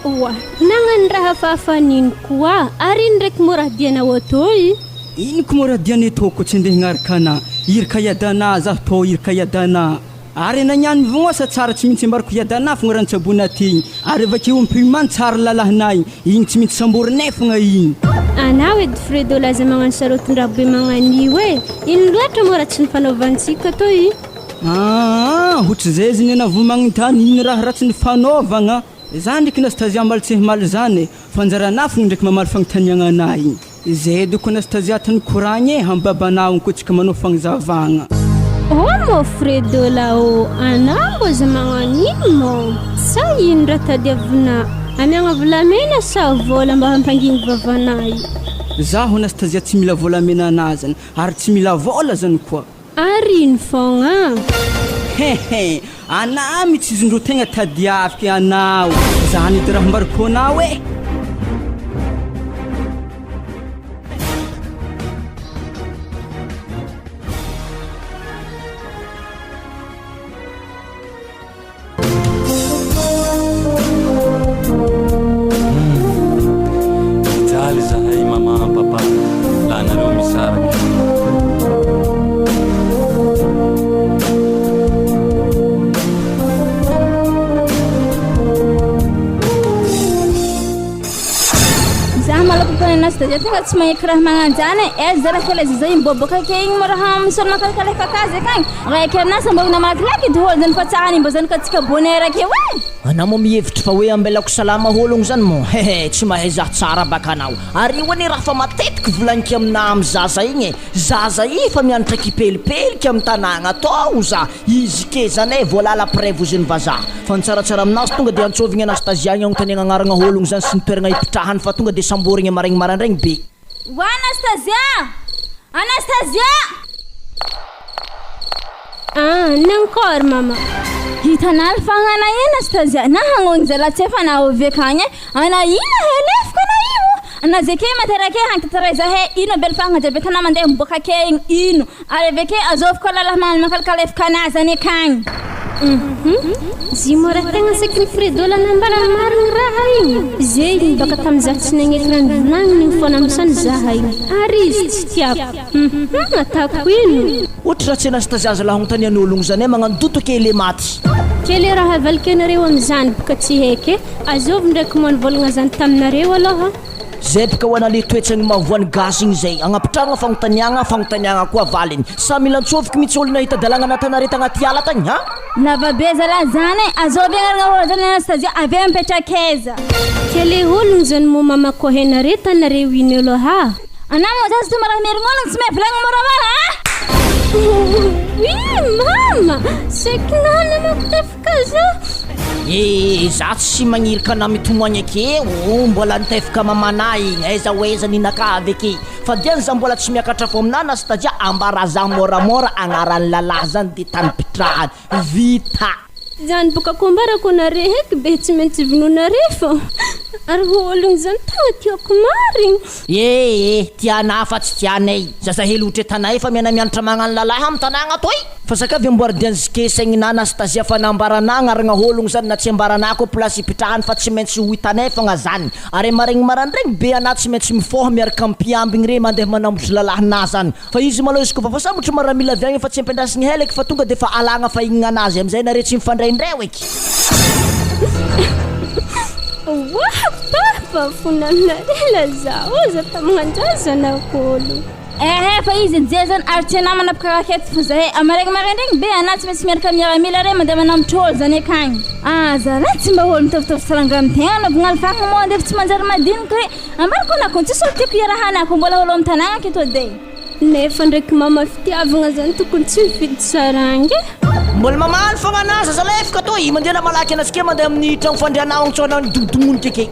Oa, nagnano raha hafahafa an'ino koa? Ary ino ndraiky moa raha dianao atô i? Ino ko moa raha dianay tô ko tsy andeha hignaraka anah, iraka hiadanà zah tô iraka hiadanà. Ary ana niany mivognosa tsara tsy mintsy ambarako hiadanà fogna raha nitsaboina aty igny, ary avakeo ampihomano tsara lalahinah igny, igny tsy mintsy samborinay fogna igny. Anao edy Fredo laza magnano sarotin-draha be magnan'io e! Ino loatra moa raha tsy nifanaovantsika tô i? Aa ohatrizay izy ny anah vao magnontany ino raha ratsy nifanaovagna? Za ndraiky Anastasia maly tsy himaly zany e, fa anjaranah fogna ndraiky mamaly fagnontaniagna anah igny. Zay doko Anastasia tany koragna e, amy babanah ogny koa tsika manao fagnazavagna. Oh mon Fredo la ô, anah mbô za magnano ino mô? Sa ino raha tadiavinah? Amiagna volamena sa vôla mba hampangigny vavanah io? Zaho Anastasia tsy mila volamena anah zany, ary tsy mila vôla zany koa. Ary ino fogna? Hehe, anah mitsy izy ndro tegna tadiaviko anao, zany edy raha ambarako anao e. Mijaly zahay maman papa laha nareo misaraka. Za malaka papa Anastasia tegna tsy magneky raha magnanjany e. Aiza za raha kely zay miboaboaka ake igny mo raha misy olo makalakalefaka azy akagny. Raiky aminazy samborina malakilaky edy hôlo zany fa tsy any mba zanakantsika bonheur akeo e. Anao moa mihevitry fa hoe ambelako salama hôlogno zany moa? Hehe, tsy mahay zah tsara baka anao. Ary io anie raha fa matetiky volagniky aminah amy zaza igny e, zaza i fa mianatra kipelipeliky amy tanagna atao za, izy ke zany e voalala prevoziny vazaha. Fa ny tsaratsara aminazy tonga de antsôvigny Anastasia igny agnontaniagna agnaragna hôlogno zany sy ny toeragna ipitrahany fa tonga de samborigny maraigny maraindraigny be. Oa Anastasia! Anastasia! Ah, nankôry mama? Hitanà ny fagnana i Anastasia, na hagnôny zalahy tsy efa nahovy akagny e, ana ino helefiko ana io? Ana ze ke materake hagny tantaray zahay ino aby alifahagna jiaby tanà mandeha miboaka ake igny ino ary avy ake azôvy koa lalahy magnano makalakalefaka anà zany akagny. Hum, zy moa raha tegna saky ny Fredo la nambara marigny raha igny, ze igny baka tamy za tsy nagneky raha nivolagniny igny fôna amsany zaha igny, ary izy tsy tiako, hum ataoko ino? Ohatry raha tsy Anastasia zalahy agnontanian'ologno zany eh, magnano doute ke le maty. Ke le raha avaliky anareo amizany boka tsy haiky eh, azovy ndraiky moa nivôlagna zany taminareo alôha? Zay boka ho ana le toetsagny mahavoa ny gasy igny zay, agnapitrahagna fagnontaniagna, fagnontaniagna koa valiny. Sa mila antsofoky mitsy olo nahita dalagna natanare tagnaty ala tagny ha? Lava be zalahy zany e! Azovy agnarana olo zany Anastasia avy eo mipetraka aiza? Ke le ologno zany moa mama koa hainare tanareo ino aloha? Anah moa zaza tsy mba raha merignologno tsy mahay volagny moramora a! Oui mama! Saiky nanana tefaka za! Eh za tsy magnirika anah mitomagny akeo, mbola nitefaka mamanah igny, aiza ho aiza ninakah avy ake. Fa diany za mbola tsy miakatra fo aminah Anastasia ambara za moramora agnaran'ny lalahy zany de tany pitrahany. Vita. Zany boka ko ambarako anare eky be tsy maintsy vonoinare fô ary ho ologno zany tegna tiako marigny. Eh eh tianah fa tsy tianay. Zazahely hotretanay fa miana-mianatra magnano lalahy am tanagna atoy. Fa zaka avy amboary diany zke saignina Anastasia fa na ambaranah agnaragna ologno zany na tsy ambaranah koa place ipitrahany fa tsy maintsy ho hitanay fogna zany. Ary maregny marandraigny be anah tsy maintsy mifôha miaraka am mpiambigny re mandeha manambotry lalahinah zany. Fa izy malôha izy koa fa voasambotry maramila avy agny fa tsy ampiandrasigny hela eky fa tonga de fa alagna fahignana anazy amizay nare tsy mifandraindray eky. Wah papa fonanarela zaho aza tamin'andraha zanak'olo. Ehe fa izy jeja zany ary tsy anah manapaka racket fa zahay amaregny maraindraigny be anah tsy maintsy miaraka miaramila re mandeha manambotra olo zany akagny. Aza raha tsy mba olo mitovitovy saranga am tegna anaovagna alifahagna moa andevo tsy manjary madiniky re ambarako anah ko tsisy olo tiako iarahana ko mbola olo am tanagna aketo edy e. Nefa ndraiky mama fitiavagna zany tokony tsy mifidy saranga e. Mbola mamaly fogna anah zazalefaka toy, mandeha na malaky anasika mandeha amin'ny tragno fandrianao agny tsao anao nidomodomonika ake.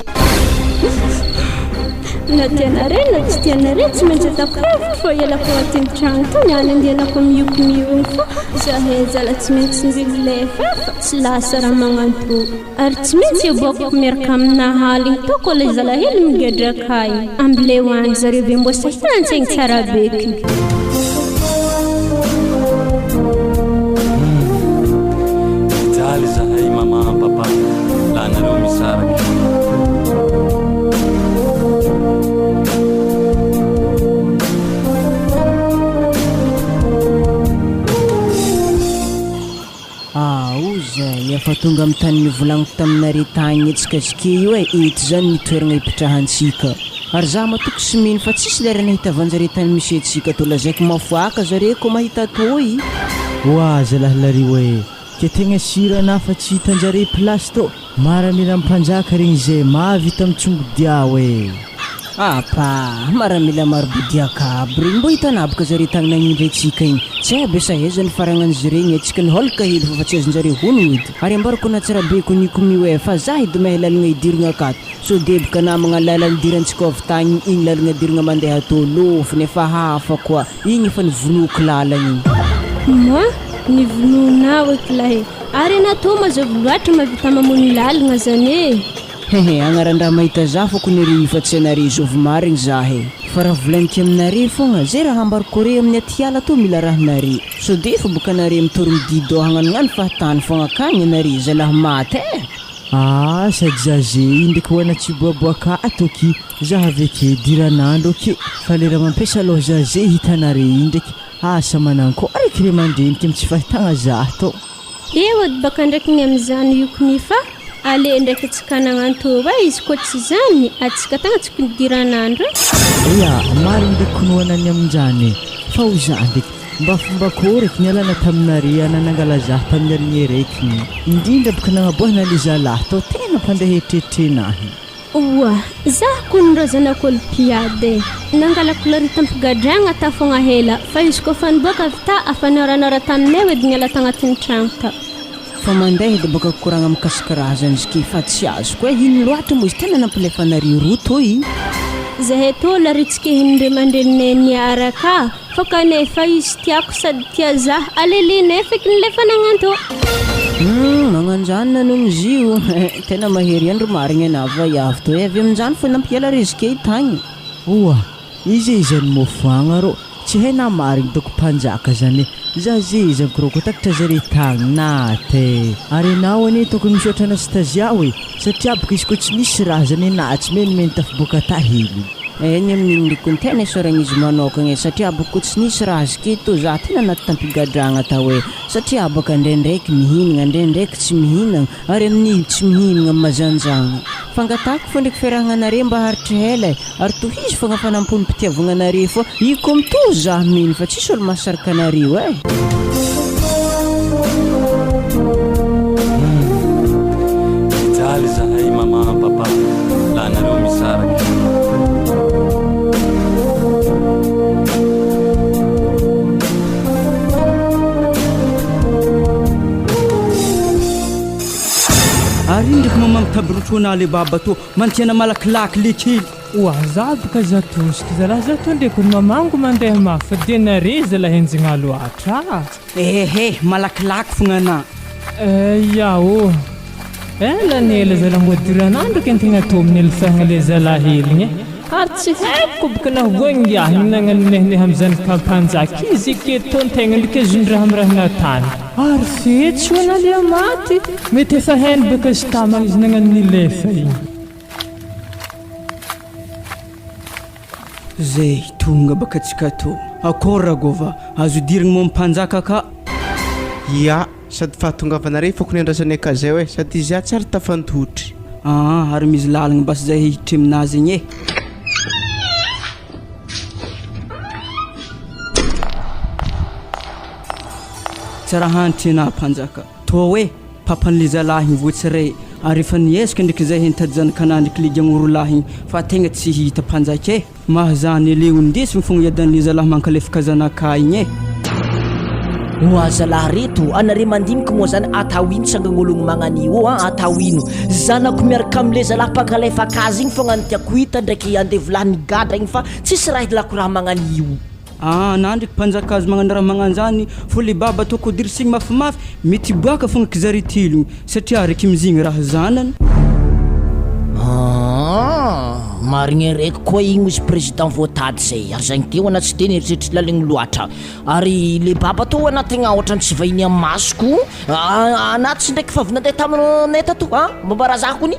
Na tianareo na tsy tianareo tsy maintsy ataoko hevitro fô ialako agnatin'ny tragno tô niany andehanako mioko-mio igny fô zahay zala tsy maintsy milefa fa tsy lasa raha magnano tô. Ary tsy maintsy aboakako miaraka aminah aligny tô kô le zala hely migadra akay. Ambileo agny zareo be mbô sahiran-tsaigny tsara bekiny. Mijaly zahay maman papa la nareo misaraka. Ao zay, efa tonga amin'ny tany nivolagniko taminareo tagny antsika zike io e, eto zany ny toeragna ipetrahantsika. Ary za matoky sy mino fa tsisy lera nahitavanjare tany misy antsika tô lazaiko mafoaka zare ko mahita toy. Oa zalahy lario e! Ke tegna sira anah fa tsy hitanjare place tô! Maramila mpanjaka regny zay mahavita mitsongo diao e! Apa! Maramila maro bodiaka aby regny mbô hitanabaka zare tagny nagnindry antsika igny. Tsy hay aby asa aiza nifaragnan'izy regny e, tsika niholaka hely fa fa tsy azonjare honogno edy. Ary ambarako ana Tsirabeko nikomy hoe fa za edy mahay lalagna idiragna akato. Sao deboka namagna lalagna idirantsika avy tagny igny lalagna idiragna mandeha atô lôfiny efa hafa koa igny efa nivonoako lalagna igny. Moi, nivonoanao eky lahy e! Ary enà tô mazôvy loatra mahavita mamono lalagna zany e! Hehe, agnaran-draha mahita za fô kony ry fa tsy anare zovy marigny za he. Fa raha volagniko aminare fogna, ze raha ambarako re amin'ny atiala tô mila rahinare. Sao de efa boka anare mitory midido hagnanognano fahatany fogna akagny anare zalahy maty eh! Aa sady za ze i ndreky hoana tsy boaboaka ato aky za aveke diranandro aky fa lera mampiasa aloha za ze hitanare i ndreky asa manankôry eky re mandreniky am tsy fahitagna za tô. Eo edy baka ndraiky ny amizany yokony fa ale ndraiky atsika nagnanto e izy koa tsy zany atsika tagna tsy konidiranandro e. Ea, marigny ndraiky konohana ny aminjany e! Fa ho za ndraiky, mba fomba akôry eky nialana taminare ana nangala zah tamin'ny aligny araiky igny, indrindra boka nagnaboahana le zalahy tao tegna mpandeha eritreritrenahy. Oa, zaho kony rô zanak'olo mpiady e! Nangalako lôry tampigadragna ta fogna hela, fa izy kôfa niboaka avy ta afa niôranôra taminay edy niala tagnatin'ny tragno ta. Fa mandeha edy bôka koragna mikasiky raha zany izy ke fa tsy azoko e, ino loatra moa izy tena nampilefa anareo roa toy? Zahay tô laritsikehin'ny ray aman-dreninay niaraka Fa kanefa izy tiako sady tia zah alelinay feky nilefa nagnanto. Humm magnanjany nanogno izy io tena mahery ihany ry marigny anah vaiavy toy avy aminjany fo nampiela rezike tagny. Oa! Iza izany mofoagna rô? Tsy hay na marigny doko mpanjaka zany e! Za ze izany ko rô ko takatra zare tagny naty e! Ary enao anie tokony misaotra Anastasia oe! Satria boka izy ko tsy nisy raha zany enah tsy menimeny tafiboaka tahily. Eny amin'iny ndriko ny tena isaoragna izy manokagna e satria boko tsy nisy raha azoko eto za tena anaty tampigadragna tao e satria baka ndraindraiky mihinagna ndraindraiky tsy mihinagna ary amin'iny tsy mihinagna mazanjagna fangatahako fô ndraiky fiarahagna anare mba haharitry hela e ary tohizo fogna fanamponim-pitiavagna anare fô io koa mitohy za mino fa tsisy olo mahasarika anareo e. Mijaly zahay maman papa la nareo misaraka. Ary ino ndraiky mama mitabirotrona le baba tô mantiana malakilaky le kely. Oa za boka za tosika zalahy za to ndreky olo mamango mandeha mafy fa dia nare zalahy enjigna loatra a. Ehe malakilaky fogna ana. Eh ya ô. Ela ny ela zalahy mbô diranandro ke ntegna tô amin'ny alifahagna le zalahy hely igny e. Ary tsy haiko boka na hoy ngiahy igny nagnano nehinehy amy zanaka mpanjaka izy ke tô ntegna ndreky azon-draha amy raha natany. Ary fetsy hoy na le maty, mety efa hainy boka izy tamagna izy nagnano nilefa igny. Zay tonga baka tsika tô. Akôry Ragôva, azo idirigny moa mpanjaka ka. Ia, sady fahatongavanareo foko niandrasanay ka zay oe, sady izy atsy ary tafantotry. Aa, ary misy lalagna basy zay hiditry aminazy igny e. Tsara hanitry anah mpanjaka. Tô oe, papan'le zalahy igny voatsiray ary efa niezaka ndreky zay nitady zanak'anah ndreky le giagn'orolahy igny fa tegna tsy hita mpanjaka e! Mahazany aleo indesiny fogna iadan'le zalahy mankalefaka zanakah igny e! Oa zalahy reto, anare mandiniky moa zany atao ino tsangagn'ologno magnan'io an, atao ino? Zanako miaraka amle zalahy mpankalefaka azy igny fogna no tiako hita ndraiky andevolahy nigadra igny fa tsisy raha ilako raha magnan'io. Aa na ndraiky mpanjaka azo magnano raha magnanzany fô le baba ataoko dirisigny mafimafy mety hiboaka fogna kizaritelo igny satria raiky mizigny raha zanany. Aa marigny raiky koa igny ozy président voatady zay ary zagny teo ana tsy de nieritreritry laligny loatra ary le baba tô ana tegna ohatrany tsy vahiny am masoko ana tsy ndraiky fa avy nandeha taminay tato a mba razako ony.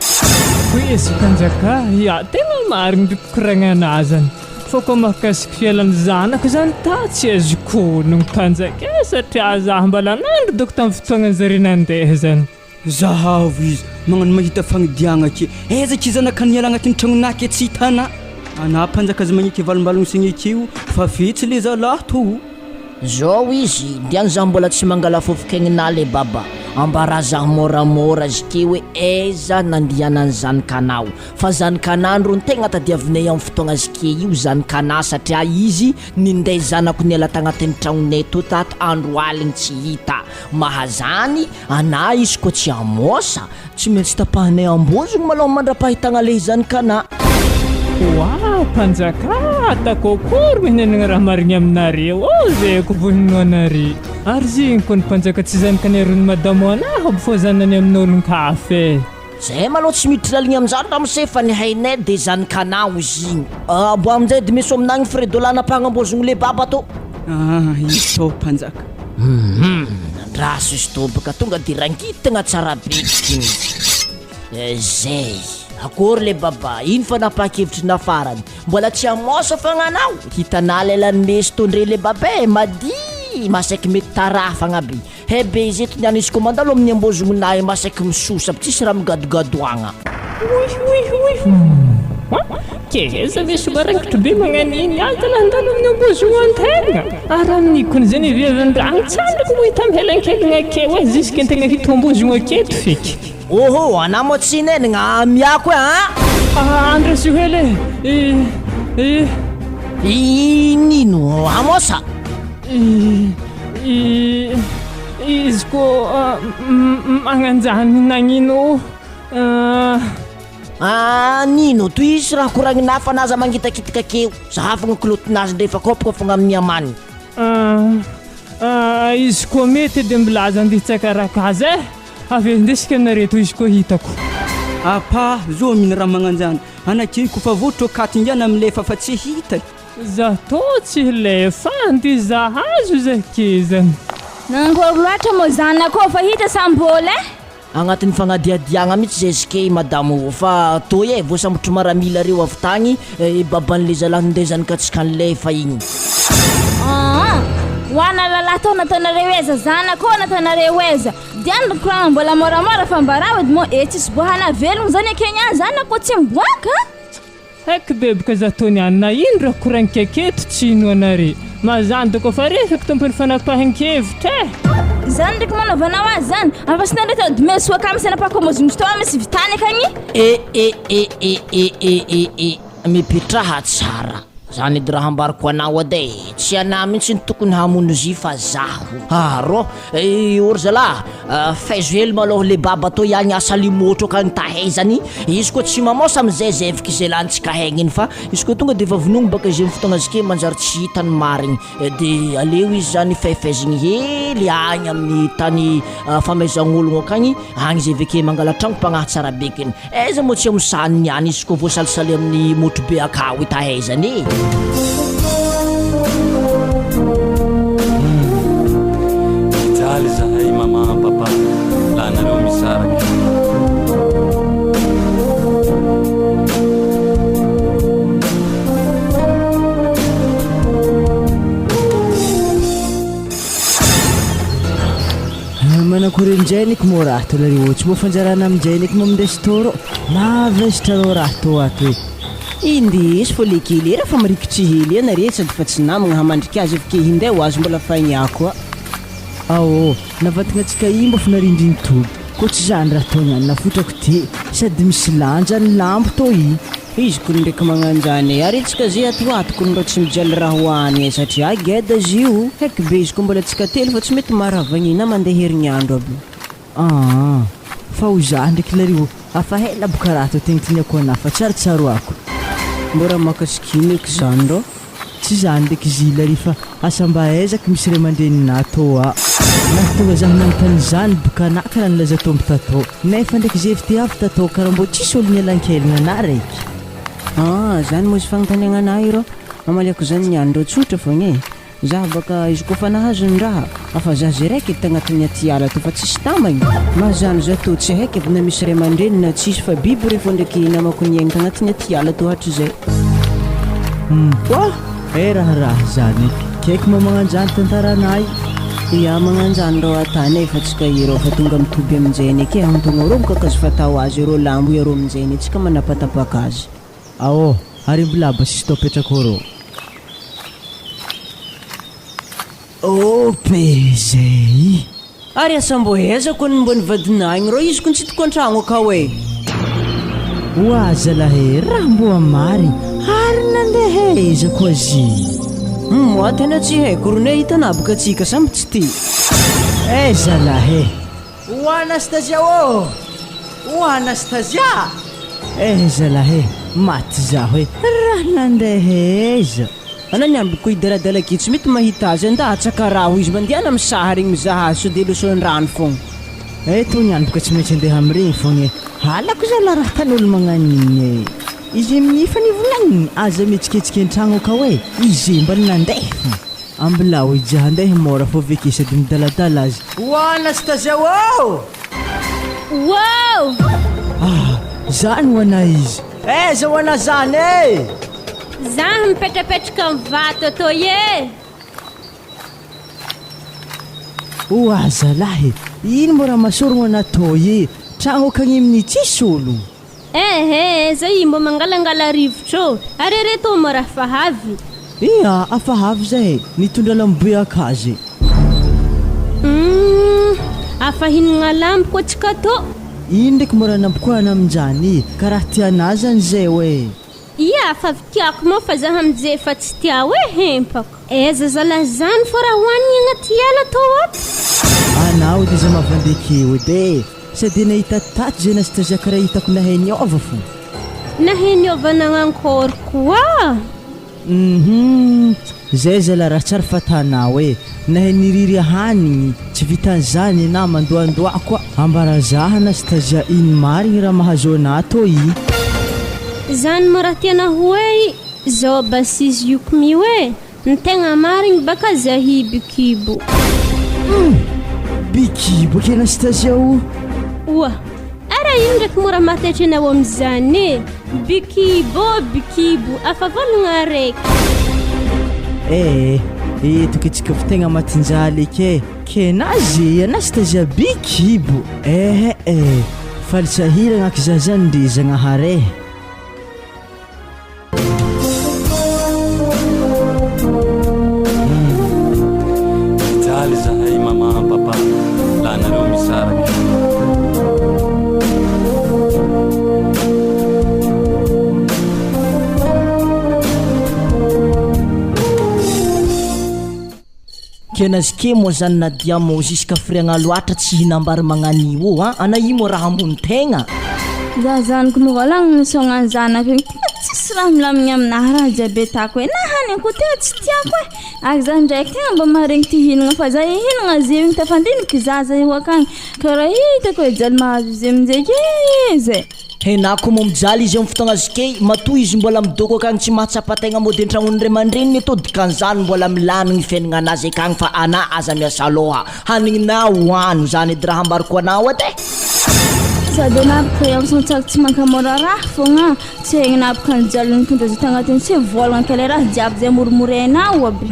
Hoy izy mpanjaka, ya tegna marigny ry mpikoragnanà zany. Fa koa mahakasiky fialan'ny zanako zany ta tsy azoko onogno mpanjaka e satria za mbala nandry doko tamin'ny fotoagna zare nandeha zany. Zahavo izy magnano mahita fagnidiagna ke aiza ki zanaka niala agnatin'ny tragnonà ke tsy hitanà. Anà mpanjaka aza magneky valombalogno sy agnekeo fa fetsy le zalahy tô o. Zao izy, diany za mbola tsy mangala fofok'aignina le baba, ambarà za môramôra zke hoe aiza nandihanan'ny zanakanao, fa zanakanà ndro ny tegna tadiavinay am fotoagna zke io zanakanà satria izy ninday zanako niala tagnatin'ny tragnonay tô tato andro aligny tsy hita, mahazany anà izy koa tsy amôsa, Tsy maintsy tapahinay ambozogno malôha mandra-pahitagna le zanakanà. Oa mpanjaka a, ataoko akory mihinanagna raha marigny aminareo ao zay ko vao hinoanare. Ary zegny koa ny mpanjaka tsy zanakanay rony madamo anah aby fô zanany amin'olon-kafa e. Zay malôha tsy miditry laligny amin'izany ramose fa ny hainay de zanakanà ozy igny. Abo aminjay dimeso aminah igny frais dollar nampagnambozogno le baba tô. Ah, izy tô mpanjaka. Hum, andraso izy tompoko, tonga de rangitigna tsara be iny. Eh, zay. Akory le baba, ino fanapahan-kevitry farany? Mbola tsy amosa fagnanao? Hitanà lelan'ny mesy tondre le baba e, madihy, masaiky mety tarafagna aby. He be izy eto niany izy koa mandalo amin'ny ambozogninah masaiky misosa aby, tsisy raha migadogadoagna. Keza misy maraikitry be magnano iny aza nandalo amin'ny ambozognan-tegna. Ary amin'ny kony zay ny viavin-dragno tsandriko moa hita mihelankelagna akeo e, jusque antegna hita ambozogna aketo feky. Oho, anah moa tsy nenigna amiako e an! Ah, andraso hely e! I, i. Inino Amosa? I, i, izy koa magnanjany nagnino? Ah. Nino, tohizo raha koragnina fa naza mangitakitika akeo, zahavagna kilotinazy ndrefa kôpaka fogna amin'ny amany. Ah, izy koa mety de milaza andeha hitsakaraka azy eh! Avy indesiko anareo to izy koa hitako. Apa, zo mino raha magnanjany, anakey kofa voa trôkaty ingiana milefa fa tsy hita e. Za tô tsy hilefa andy za azo zay kezany. Nangory loatra moa zanako fa hita sa mbola eh? Agnatin'ny fagnadihadiagna mihitsy zay zk i madamo io fa toy e, voasambotry maramila reo avy tagny i baban'le zalahy nindezany ka tsy kanlefa igny. Aa! Ho ana lalahy tô nataonareo aiza zanako ô nataonareo aiza? Diany ry koragna mbola môramôra fa mba raha edy moa e tsisy boahana velogno zany akegny any zanako tsy miboaka a! Haiko beboka za tony any na ino raha koragniko aketo tsy inoanare. Mazan doko fa refaky tompony fanapahan-kevitra eh! Zany ndraiky manaovanao azy zany? Afa-tsy nare tao dime soa ka misy anapako mozongo tao misy vitany akagny. E e e e e e e e mipetraha tsara. Zany edy raha ambarako anao edy e, tsy anah mihitsy no tokony hamono zy fa zaho. Ah rô, ô ry zalahy, faizo hely malôha le baba tô ihany asa limôtro akagny tahaizany, izy koa tsy mamôsa amizay zevoky ze lantsika hegny iny fa izy koa tonga de efa vonoigny baka izy amy fotoagna zike manjary tsy hita ny marigny, de aleo izy zany faifaizigny hely agny amin'ny tany famaizagn'ologno akagny, agny izy aveke mangala tragno mpagnahy tsara bekiny. Aiza moa tsy amosany ny any izy koa voasalisaly amin'ny motro be akao ita aizany e. Mijaly zahay maman papa laha nareo misaraka. Manakory aminjay niky moa raha to nareo tsy moa fanjarana aminjay niky moa minday storo mavesatra reo raha to ato e. Indeso fô le kely e raha fa marikitry hely e nare sady fa tsy namagna hamandrika azy avy ke hinday ho azy mbola fagnia koa. Aô, navatagna antsika io mba fa narindriny toby, koa tsy zany raha tô niany nafotrako ty, sady misy lanja ny lambo tô i. Izy kony ndraiky magnanjany e, ary tsika ze ato ato kony rô tsy mijaly raha hoany e, satria geda izy io, heky be izy ko mbola tsika telo fa tsy mety maravagny na mandeha herignandro aby. Aa! Fa ho za ndraiky lary o, afa ela boka raha tô tegnitegniako anah fa tsary tsaroako. Mbô raha mahakasiky ino eky zany rô? Tsy zany ndraiky izy lary fa asa mba aiza ko misy ray aman-dreninah tô a! Naha tonga zah nanontany zany boka anah karaha nilaza tompo tatô, nefa ndraiky zevy ty avy tatô karaha mbô tsisy olo nielankelagna anah raiky. Aa! Zany moa izy fagnontaniagna anah io rô? Amaliako zany niany rô tsotra fogna e! Zah baka izy koa fa nahazo ny raha, afa zah ze raiky edy tagnatin'ny aty ala tô fa tsisy tamagny, mazano zah tô tsy haiky aby na misy ray aman-dreny na tsisy fa biby re fô ndraiky namako niaigny tagnatin'ny aty ala tô hatrizay. Humm oh! Eh raharaha zany e! Kaiky mba magnanjany tantaranay. Ia magnanjany rô atany e fa tsika irô fa tonga mitoby aminjeny eke ahantogna rô kakazo fatao azy irô lambo iarô aminjeny tsika manapatapaka azy. Aô, ary mbola basisy tao petrako rô. OPZI. Ary asa mbô aiza kony mbô ny vadinà igny rô izy kony tsy hitako antragno akao e. Oa zalahy e, raha mboa marigny, ary nandeha aiza koa zy? Moi tena tsy haiko rony e, hitanà boka tsika samby tsy tia. Eh zalahy e. Oa Anastasia ô! Oa Anastasia! Eh zalahy e, maty zaho e, raha nandeha aiza? Ana ny ambiko hidaladala ky tsy mety mahita azy andatsaka raho izy mandehana am saha regny mizaha azy sao de losoan-drano fogna. Eh tony any boka tsy maintsy andeha amregny fogna e, halako zalahy raha tan'olo magnan'igny e, izy amin'ny efa nivolagniny aza mihetsiketsika an-tragno akao e, izy mba nandeha fogna. Ambilao i Jah andeha mora fô veke sady midaladala aza. Oa Anastasia ô! Wow! Ah! Zany ho anah izy. Aiza ho anah zany e! Zah mipetrapetraka am vato atoy e! Oa zalahy e! Ino moa raha masorogno anah toy e! Tragno akagny amin'ny tsisy olo. Ehe, zay mbô mangalangala rivotra ô! Ary ireto moa raha fa avy. Ia, afa avy zay e! Nitondra lambobe akazy. Humm, afa hinagna lambo koa tsika tô. Ino ndraiky mô raha nampikoahana aminjany? Karaha tianà zany zay oe. Ia, fa avy tiako moa fa zah amizay efa tsy tia oe hempaka. Aiza zalah zany fô raha hoanigny agnaty ala tô ato. Anao edy aza mavandy akeo edy e! Sady nahita tato zay Anastasia karaha hitako nahay niova fo. Nahay niova nagnankôry koa? Uhum, zay zala raha tsary fatanao e! Nahay niriry hanigny, tsy vitan'izany enah mandohandoha koa, ambarazaha Anastasia ino marigny raha mahazo anah tô i? Zany moa raha tiana ho hoe zao basizy yukmi hoe Ny tegna marigny baka zahi bikibo. Hum! Bikibo aky Anastasia o! Oa! Ara ino ndraiky mora mahataitra anao amizany e? Bikibo, bikibo, afa volagna araiky. Eh, eto ke tsika fa tegna matinjaly eky e! Ke na ze Anastasia bikibo! Eh eh! Faly sahiragna aky za zany ndry Zagnahary e! Mijaly zahay maman papa laha nareo misaraky. Kenazy moa zany Nadia mô jusqu'à firiagna loatra tsy hihinam-bary magnan'io ô an! Ana io moa raha ambony tegna. Za zanako mivolagna misaogna ny zanako igny tegna tsisy raha milamigny aminahy raha jiaby atako e na hanigny koa tegna tsy tiako e ary za ndraiky tegna mba maharegny ty hihinagna fa za hihinagna zay igny tafandiniky zaza io akagny karaha hitako e jaly mahazo izy aminjay ke zay. Henako moa mijaly izy am fotoagna zikey, matoa izy mbola midoko akagny tsy mahatsapa tegna mody antragnon'ny ray aman-dreniny eto dikan'izany mbola milamigny fiaignananazy akagny fa anah aza miasa lôha, hanigninah hoano zany edy raha ambarako anao edy e! Sady anah boka iaho tsako tsy mankamora raha fogna, tsy haigninah boka ny jaly nitondra zay tagnatin'ny tsy vôlagna kay le raha jiaby zay moromorainao aby.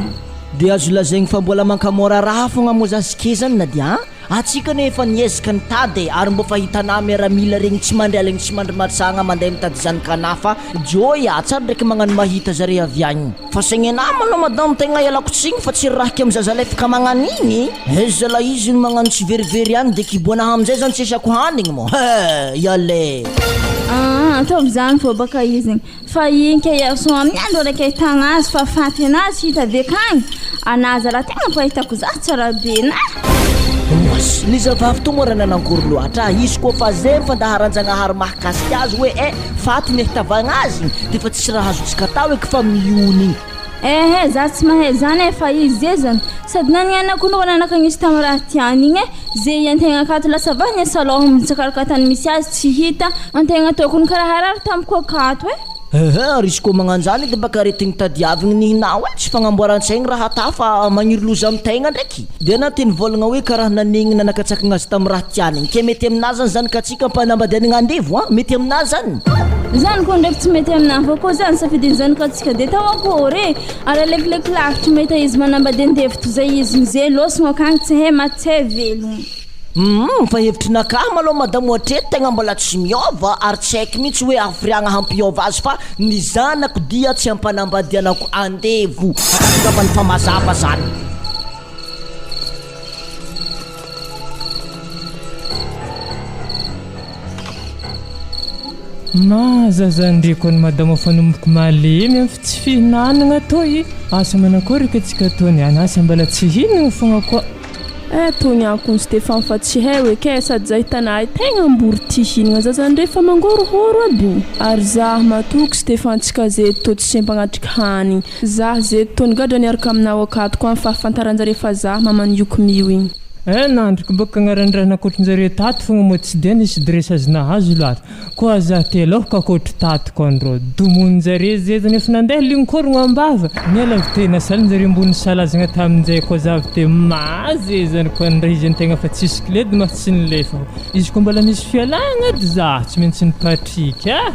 De azo lazaigny fa mbola mankamora raha fogna moa za zikey zany na dia an! Atsika anie efa niezaka nitady e, ary mbô fa hitanà miaramila regny tsy mandry aligny tsy mandry matsagna mandeha mitady zanakanà fa Joy a, tsary ndraiky magnano mahita zare avy agny. Fa saigny-anà manao madame tegna ialako tsigny fa tsy rirahiky amy zazalahy ka magnan'igny, aiza la izy no magnano tsy verivery agny de kiboanà amizay zany tsy asiako hanigny moa he! Ialé. Aa! Ataovy zany vao baka izy igny. Fa igny kay Herson amin'ny andro araiky ahitagna azy fa faty anazy hita avy akagny. Anah zalahy tegna mpahitako zah tsara be nah. Oas, ny zavavy toa moa raha nanangory loatra ah, izy koa fa zay ny fandaharan-jagnahary mahakasika azy hoe eh, faty ny ahitavagna azy igny, de fa tsisy raha azontsika atao eky fa miony igny. Ehe, za tsy mahay zany e, fa izy ze zany sady nanianako no nanakagnisy tam raha tiany igny e, ze iantegna akato lasa vahiny salon mitsakaraka tany misy azy tsy hita, antegna tokony karaha harary tamiko akato e. Ehe, ary izy koa magnanjany edy mbaka aretigny tadiavigny nihinao e, tsy fagnamboaran-tsaigny raha ata fa magniry loza amy tegna ndraiky. De anah te nivôlagna hoe karaha nanegny nanakatsakagna azy tam raha tiany igny, ke mety aminah zany zany ka tsika ampanambadianagna andevo an, mety aminah zany. Zany koa ndraiky tsy mety aminah fa koa zany safidiny zany ka tsika de atao akory e, ary alekileky lavitry mahita izy manambady andevo tozay izy mize lôsogno akagny tsy hay maty tsy hay velogno. Humm fa hevitry nakahy malou madamo hatreto tegna mbola tsy miôva ary tsy haiko mihitsy hoe hafiriagna hampiôva azy fa ny zanako dia tsy ampanambadianako andevo angambany fa mazava zany. Mahazaza ndreko an'i madama fanomboka malemy amin'ny tsy fihinanagna toy, asa manakory ka tsika tony any asa mbala tsy hihinagna fogna koa. Eh tony akony Stefan fa tsy hay hoe kay sady zah hitanah tegna mbory ty hihinagna zaza ndre fa mangorohoro aby io ary zah matoky Stefan tsika zeto tô tsy sempagnatriky hanigny zah zeto tô nigadra niaraka aminao akato koa am fahafantaranjare fa zah maman'i Yukmio igny. Eh nandriko bôka agnaran'ny raha nakotronjareo tato fogna moa tsy dia nisy dressage nahazo loatra koa za te lôka akotro tato koa ndrô domoninjare zay zany efa nandeha linkorogno ambava niala avy teo nasalinjare ambony salazagna taminjay koa za avy teo maze zany koa ndray izy antegna fa tsisy klé de ma tsy nilefa izy koa mbola nisy fialagna edy za tsy maintsy nipatrika ah.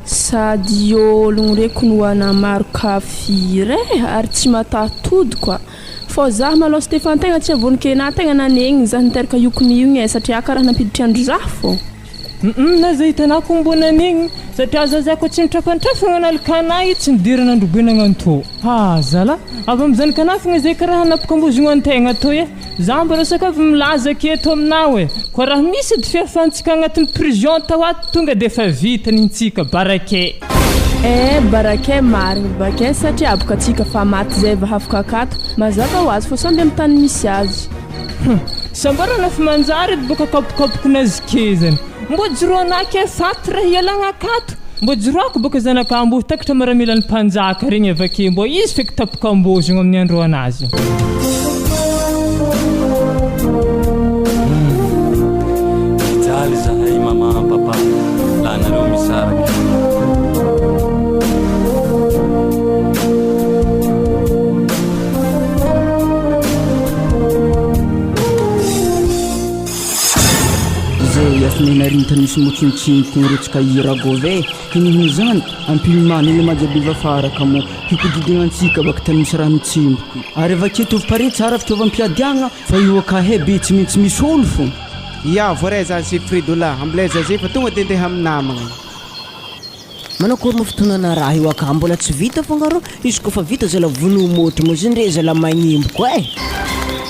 Sady ologno reko no anamaro kafiry eh ary tsy mataho-tody koa. Fô zah malôha Stefan tegna tsy avonon-kena tegna nanegny zah niteraka io kmi io igny satria karaha nampiditry andro zah fô. Humm na zah hitanah ko mbô nanegny satria zah zah ko tsy nitrafantrafagna nalika anah io tsy nidirana androbe nagnano tô ha zalah avy amizany kanah fogna zay karaha nampikambozogna antegna tô e zah mbola saika avy milaza aketo aminao e koa raha misy edy fiafantsika agnatin'ny prison tao ato tonga de efa vita nintsika barake. Eh barake marigny bake satria aboka atsika fa maty zay va hafaka akato mazava ho azy fô samby am tany misy azy. Hum sambarana fa manjary edy boka kapokapokonazy kezany mbô joroanah ke faty raha hialagna akato mbô joroako boka zanak'amboa takatra maramilan'ny mpanjaka regny avake mbô izy feky tapok'ambozogno amin'ny andro anazy. Mijaly zahay maman papa laha nareo misaraka. Zay afinenariny tany misy motsinotsinotiny rotsaka iragove hinihiny zany ampimimany le majabiva faraka mo hipodidigna antsika baka tany misy rano tsimboky ary avake tovy pare tsara fitaovam-piadiagna fa io akahe be tsy maintsy misy olo fo. Ya, voaray zany sy Fredola, ambilaiza zay fa tonga de ndeha amin'ny namagna. Manakory moa fotoanana raha io aka mbola tsy vita fogna rô izy koa fa vita zala vono môtro moa izy ndre zala magnemboko eh.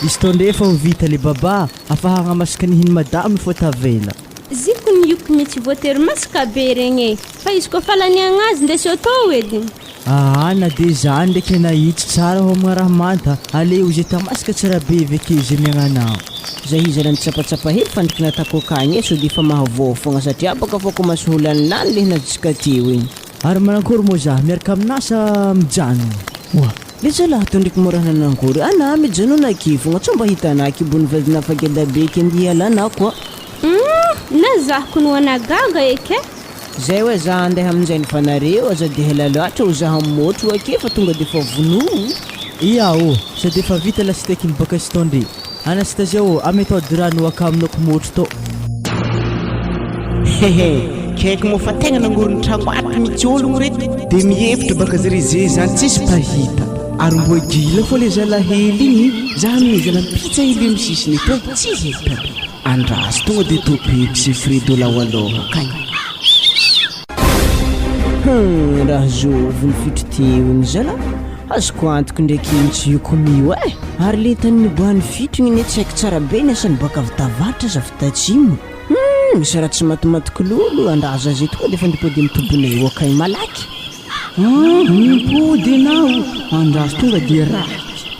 Izy tô ndre efa ho vita le baba afahagna masaka nihiny madame fô tavela. Ziko ny yoko mitsy voatery masaka be regny e! Fa izy koa falaniagna azy ndesy atao edy. Aa na de zany ndraiky nahitsy tsara homagna raha manta, aleo izy ata masaka tsara be avekeo izy amiagnanao. Zay hizana nitsapatsapa hely fandriky natako akagny e sao de efa mahavoa fogna satria baka fô komansy ho lanilany le nazitsika teo igny. Ary manankory moa za, miaraka aminah sa mijanona? Oa, le zalahy to ndreky mora nanankory anah mijanona aky fogna tsao mba hitanah kibon'ny vadinah fa geda be ke ndeha hialanah koa. Humm na zah ko no anagaga eky e. Zay oe za andeha aminjay ny fanareo aza de ela loatra ho za hamotro ake fa tonga de fa vonoa. Ia ô, sady efa vita la steak ny baka sy tondre. Anastasia ô, ametao drano ho akaminao motro tô. Hehe, kaiky moa fa tegna nangorony tragno ato mitsy ologno reto de mihevitra baka zare ze zany tsisy mpahita ary mboa gila fô le zalahely igny za aminy zalampitsa hely amy sisiny eto e tsy hita be. Andraso tonga de topeko sy Fredo lao aloha kay. Hum raha zovy ny fitro teo igny zalah, azoko antoko ndraiky igny tsy io eh! Ary le tany niboahan'ny fitro igny anie tsy haiko tsara be ny asany baka avy tavaratra aza avy tatsimo. Hum! Misy raha tsy matimaty kilolo, andraza zay tonga defa mipody amin'ny tobinay eo akay malaky. Ah, mipody enao, andraso tonga dia raikitra.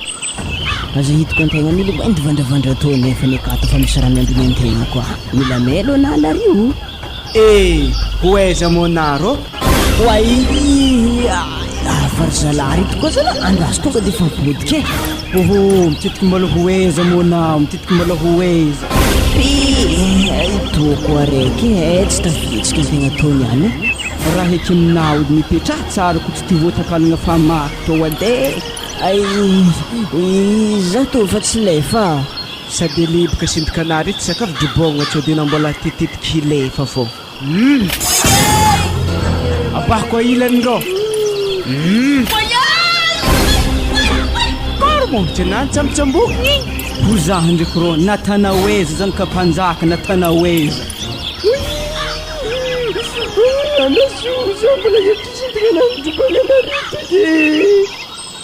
Aza hitiko antegna mila mainty vandravandra tô nefa ny akato fa misy raha miambigny antegna koa. Mila mailo anah lario. Eh! Ho aiza moa naro? Oay! Hafa ry zalahy reto koa zalahy, andraso tonga defa mipodika e. Oho, mititiky mbola ho aiza moa nao, mititiky mbola ho aiza. Pi! Toko araiky e, tsy tafihetsika antegna tô niany e. Raha ekenao edy mipetraha tsara ko tsy ty voatakalagna famaky tô ade. Ay, izaho toa efa tsy lefa. Sady aleboka sindikana reto sakafo dribogna tsao de na mbola tetetiky hilefa fô. Humm! Apahako ailany rô. Humm! Kôry moa tsy nantsambotsamboky igny. Ho zaho ndreky rô natanao aiza zany ka mpanjaka natanao aiza.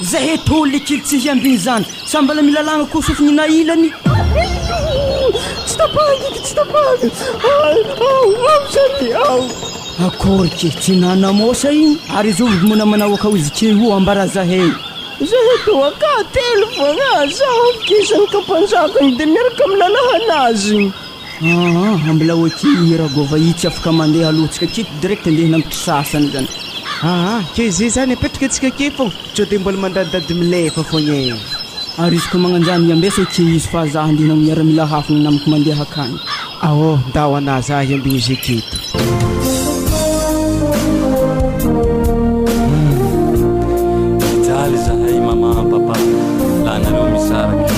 Zahay tôly kely tsy hiambigny zany sa mbala mila alagna koa sofigny na ilany. Tsy tapahana eky tsy tapahana ao ao zany ao. Akory ke tsy nanamosa igny ary zovy moa namanao akao izy ke io ambara zahay. Zahay toa ka telo fogna zaho kisany ka mpanjaka igny de miaraka amin'ny lalahanazy. Aa mbola ok i ragôva i tsy afaka mandeha aloha tsika aketo direct andeha nampitry sasany zany. Aa ke ze zany apetraka antsika ake fô sao de mbola mandadidady milefa fogna e. Ary izy ko magnanjany iambeso ok izy fa za andeha hanao miaramila hafa ny namako mandeha akany. Aô ndao anah za hiambigny izy aketo. Mijaly zahay maman papa la nareo misaraky.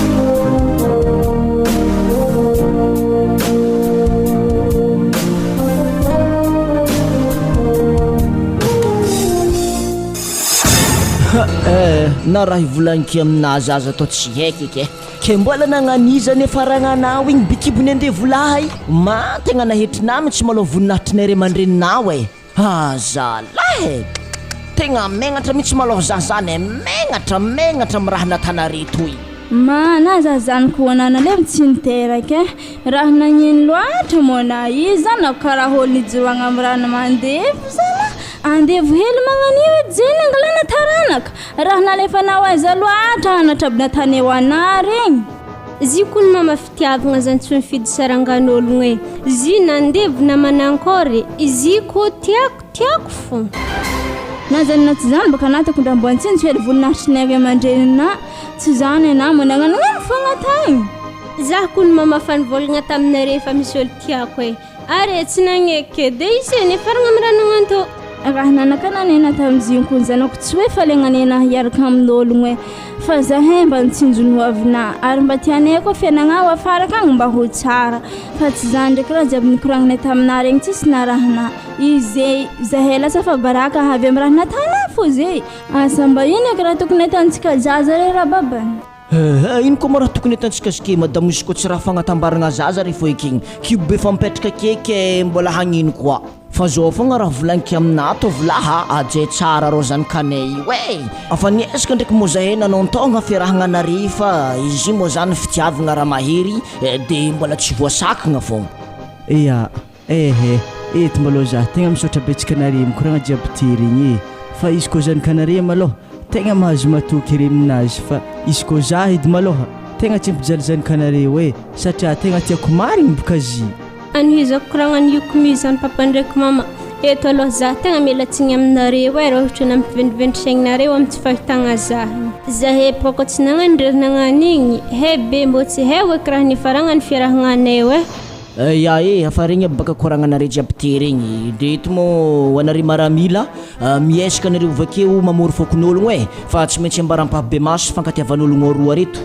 Eh, na raha hivolaniko aminazy aza atao tsy haiko eky e. Ke mbola nagnaniza nefa ragnanao igny bikibony andevolahy ma tegna nahetrinà mitsy malôha voninahitrinay ray aman-dreninao e. Ah zalahy e! Tegna megnatra mitsy malôha zah zany e, megnatra, megnatra am raha natanare toy. Ma na za zany koa nana le tsy niteraka eh! Raha nagnino loatra moa na izy zany karaha olo nijoroagna am rano mandevo zala andevo hely magnanio edy zay nangalana taranaka raha nalefanao aiza loatra hanatra aby nataneo anah regny. Zy kony mama fitiavagna zany tsy mifidy sarangan'ologno e! Zy na andevo na manankôry e! Zy kô tiako tiako fô. Na zany na tsy zany baka anatako ndra mbo antsinjo hely voninahitry ny ray aman-dreninà tsy zany anà mbo nagnanognano fogna tagny. Zah kony mama fa nivolagna taminare fa misy olo tiako e! Ary tsy nagneky ke de ise nifaragna am raha nagnanto. Raha nanaka nanena tamizigny koa ny zanako tsy hoe faly agnanena hiaraka amin'ologno e fa zahay mba nitsinjo ny hoavinà ary mba tianay koa fiainagnà ho afaraka agny mba ho tsara fa tsy zany ndraiky raha jiaby nikoragnanay taminà regny tsisy narahanà ize zahay lasa fa baraka avy am raha natanà fô ze asa mba ino eky raha tokony atantsika zaza re rababany. Eeh ino koa moa raha tokony ataontsika ske madamo izy koa tsy raha fagnatambaragna zaza re fô ekegny kibo be fa mipetraka ake ke mbola hagnino koa fa zao fogna raha volagniko aminah ataovy laha ajay tsara rô zanakanay io eh afa niezaka ndraiky moa zahay nanaontôgna fiarahagna anare fa izy io moa zany fitiavagna raha mahery de mbola tsy voasakagna fogna. Ea Ehe, eto malôha zah tegna misaotra betsaka anare mikoragna jiaby ty regny e, fa izy kô zanakanare malôha tegna mahazo matoky re aminazy fa izy kô zah edy malôha tegna tsy hampijaly zanakanareo e satria tegna tiako marigny boka zy. Anohizako koragnan'i Yukmi zany papa ndraiky mama, eto aloha zah tegna miala tsigny aminareo e raha ohatra nampivendrivendry saignareo amin'ny tsy fahitagna zah. Zahay bôka tsy nagnano rery nagnano igny, he be mbô tsy hay oe kiraha nifaragna ny fiarahagnanay oe. Ya e, fa regny aby baka koragnanare jiaby te regny, de eto moa ho anare maramila, miezaka anareo avakeo mamory fokonologno e, fa tsy maintsy ambara ampahibemaso fifankatiavan'ologno roa reto,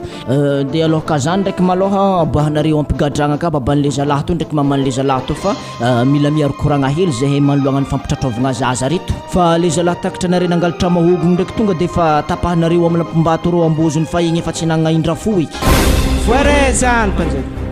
de aloha zany ndraiky malôha aboahanareo ampigadragna ka baban'le zalahy tô ndraiky maman'le zalahy tô fa mila miaro koragna hely zahay manoloagna ny fampitratraovagna zaza reto, fa le zalahy takatra anare nangalatra mahôgony ndraiky tonga de fa tapahanareo amin'ny lampim-bato rô ambozony fa igny efa tsy nagnina indra fo eky. Voaray zany mpanjaka.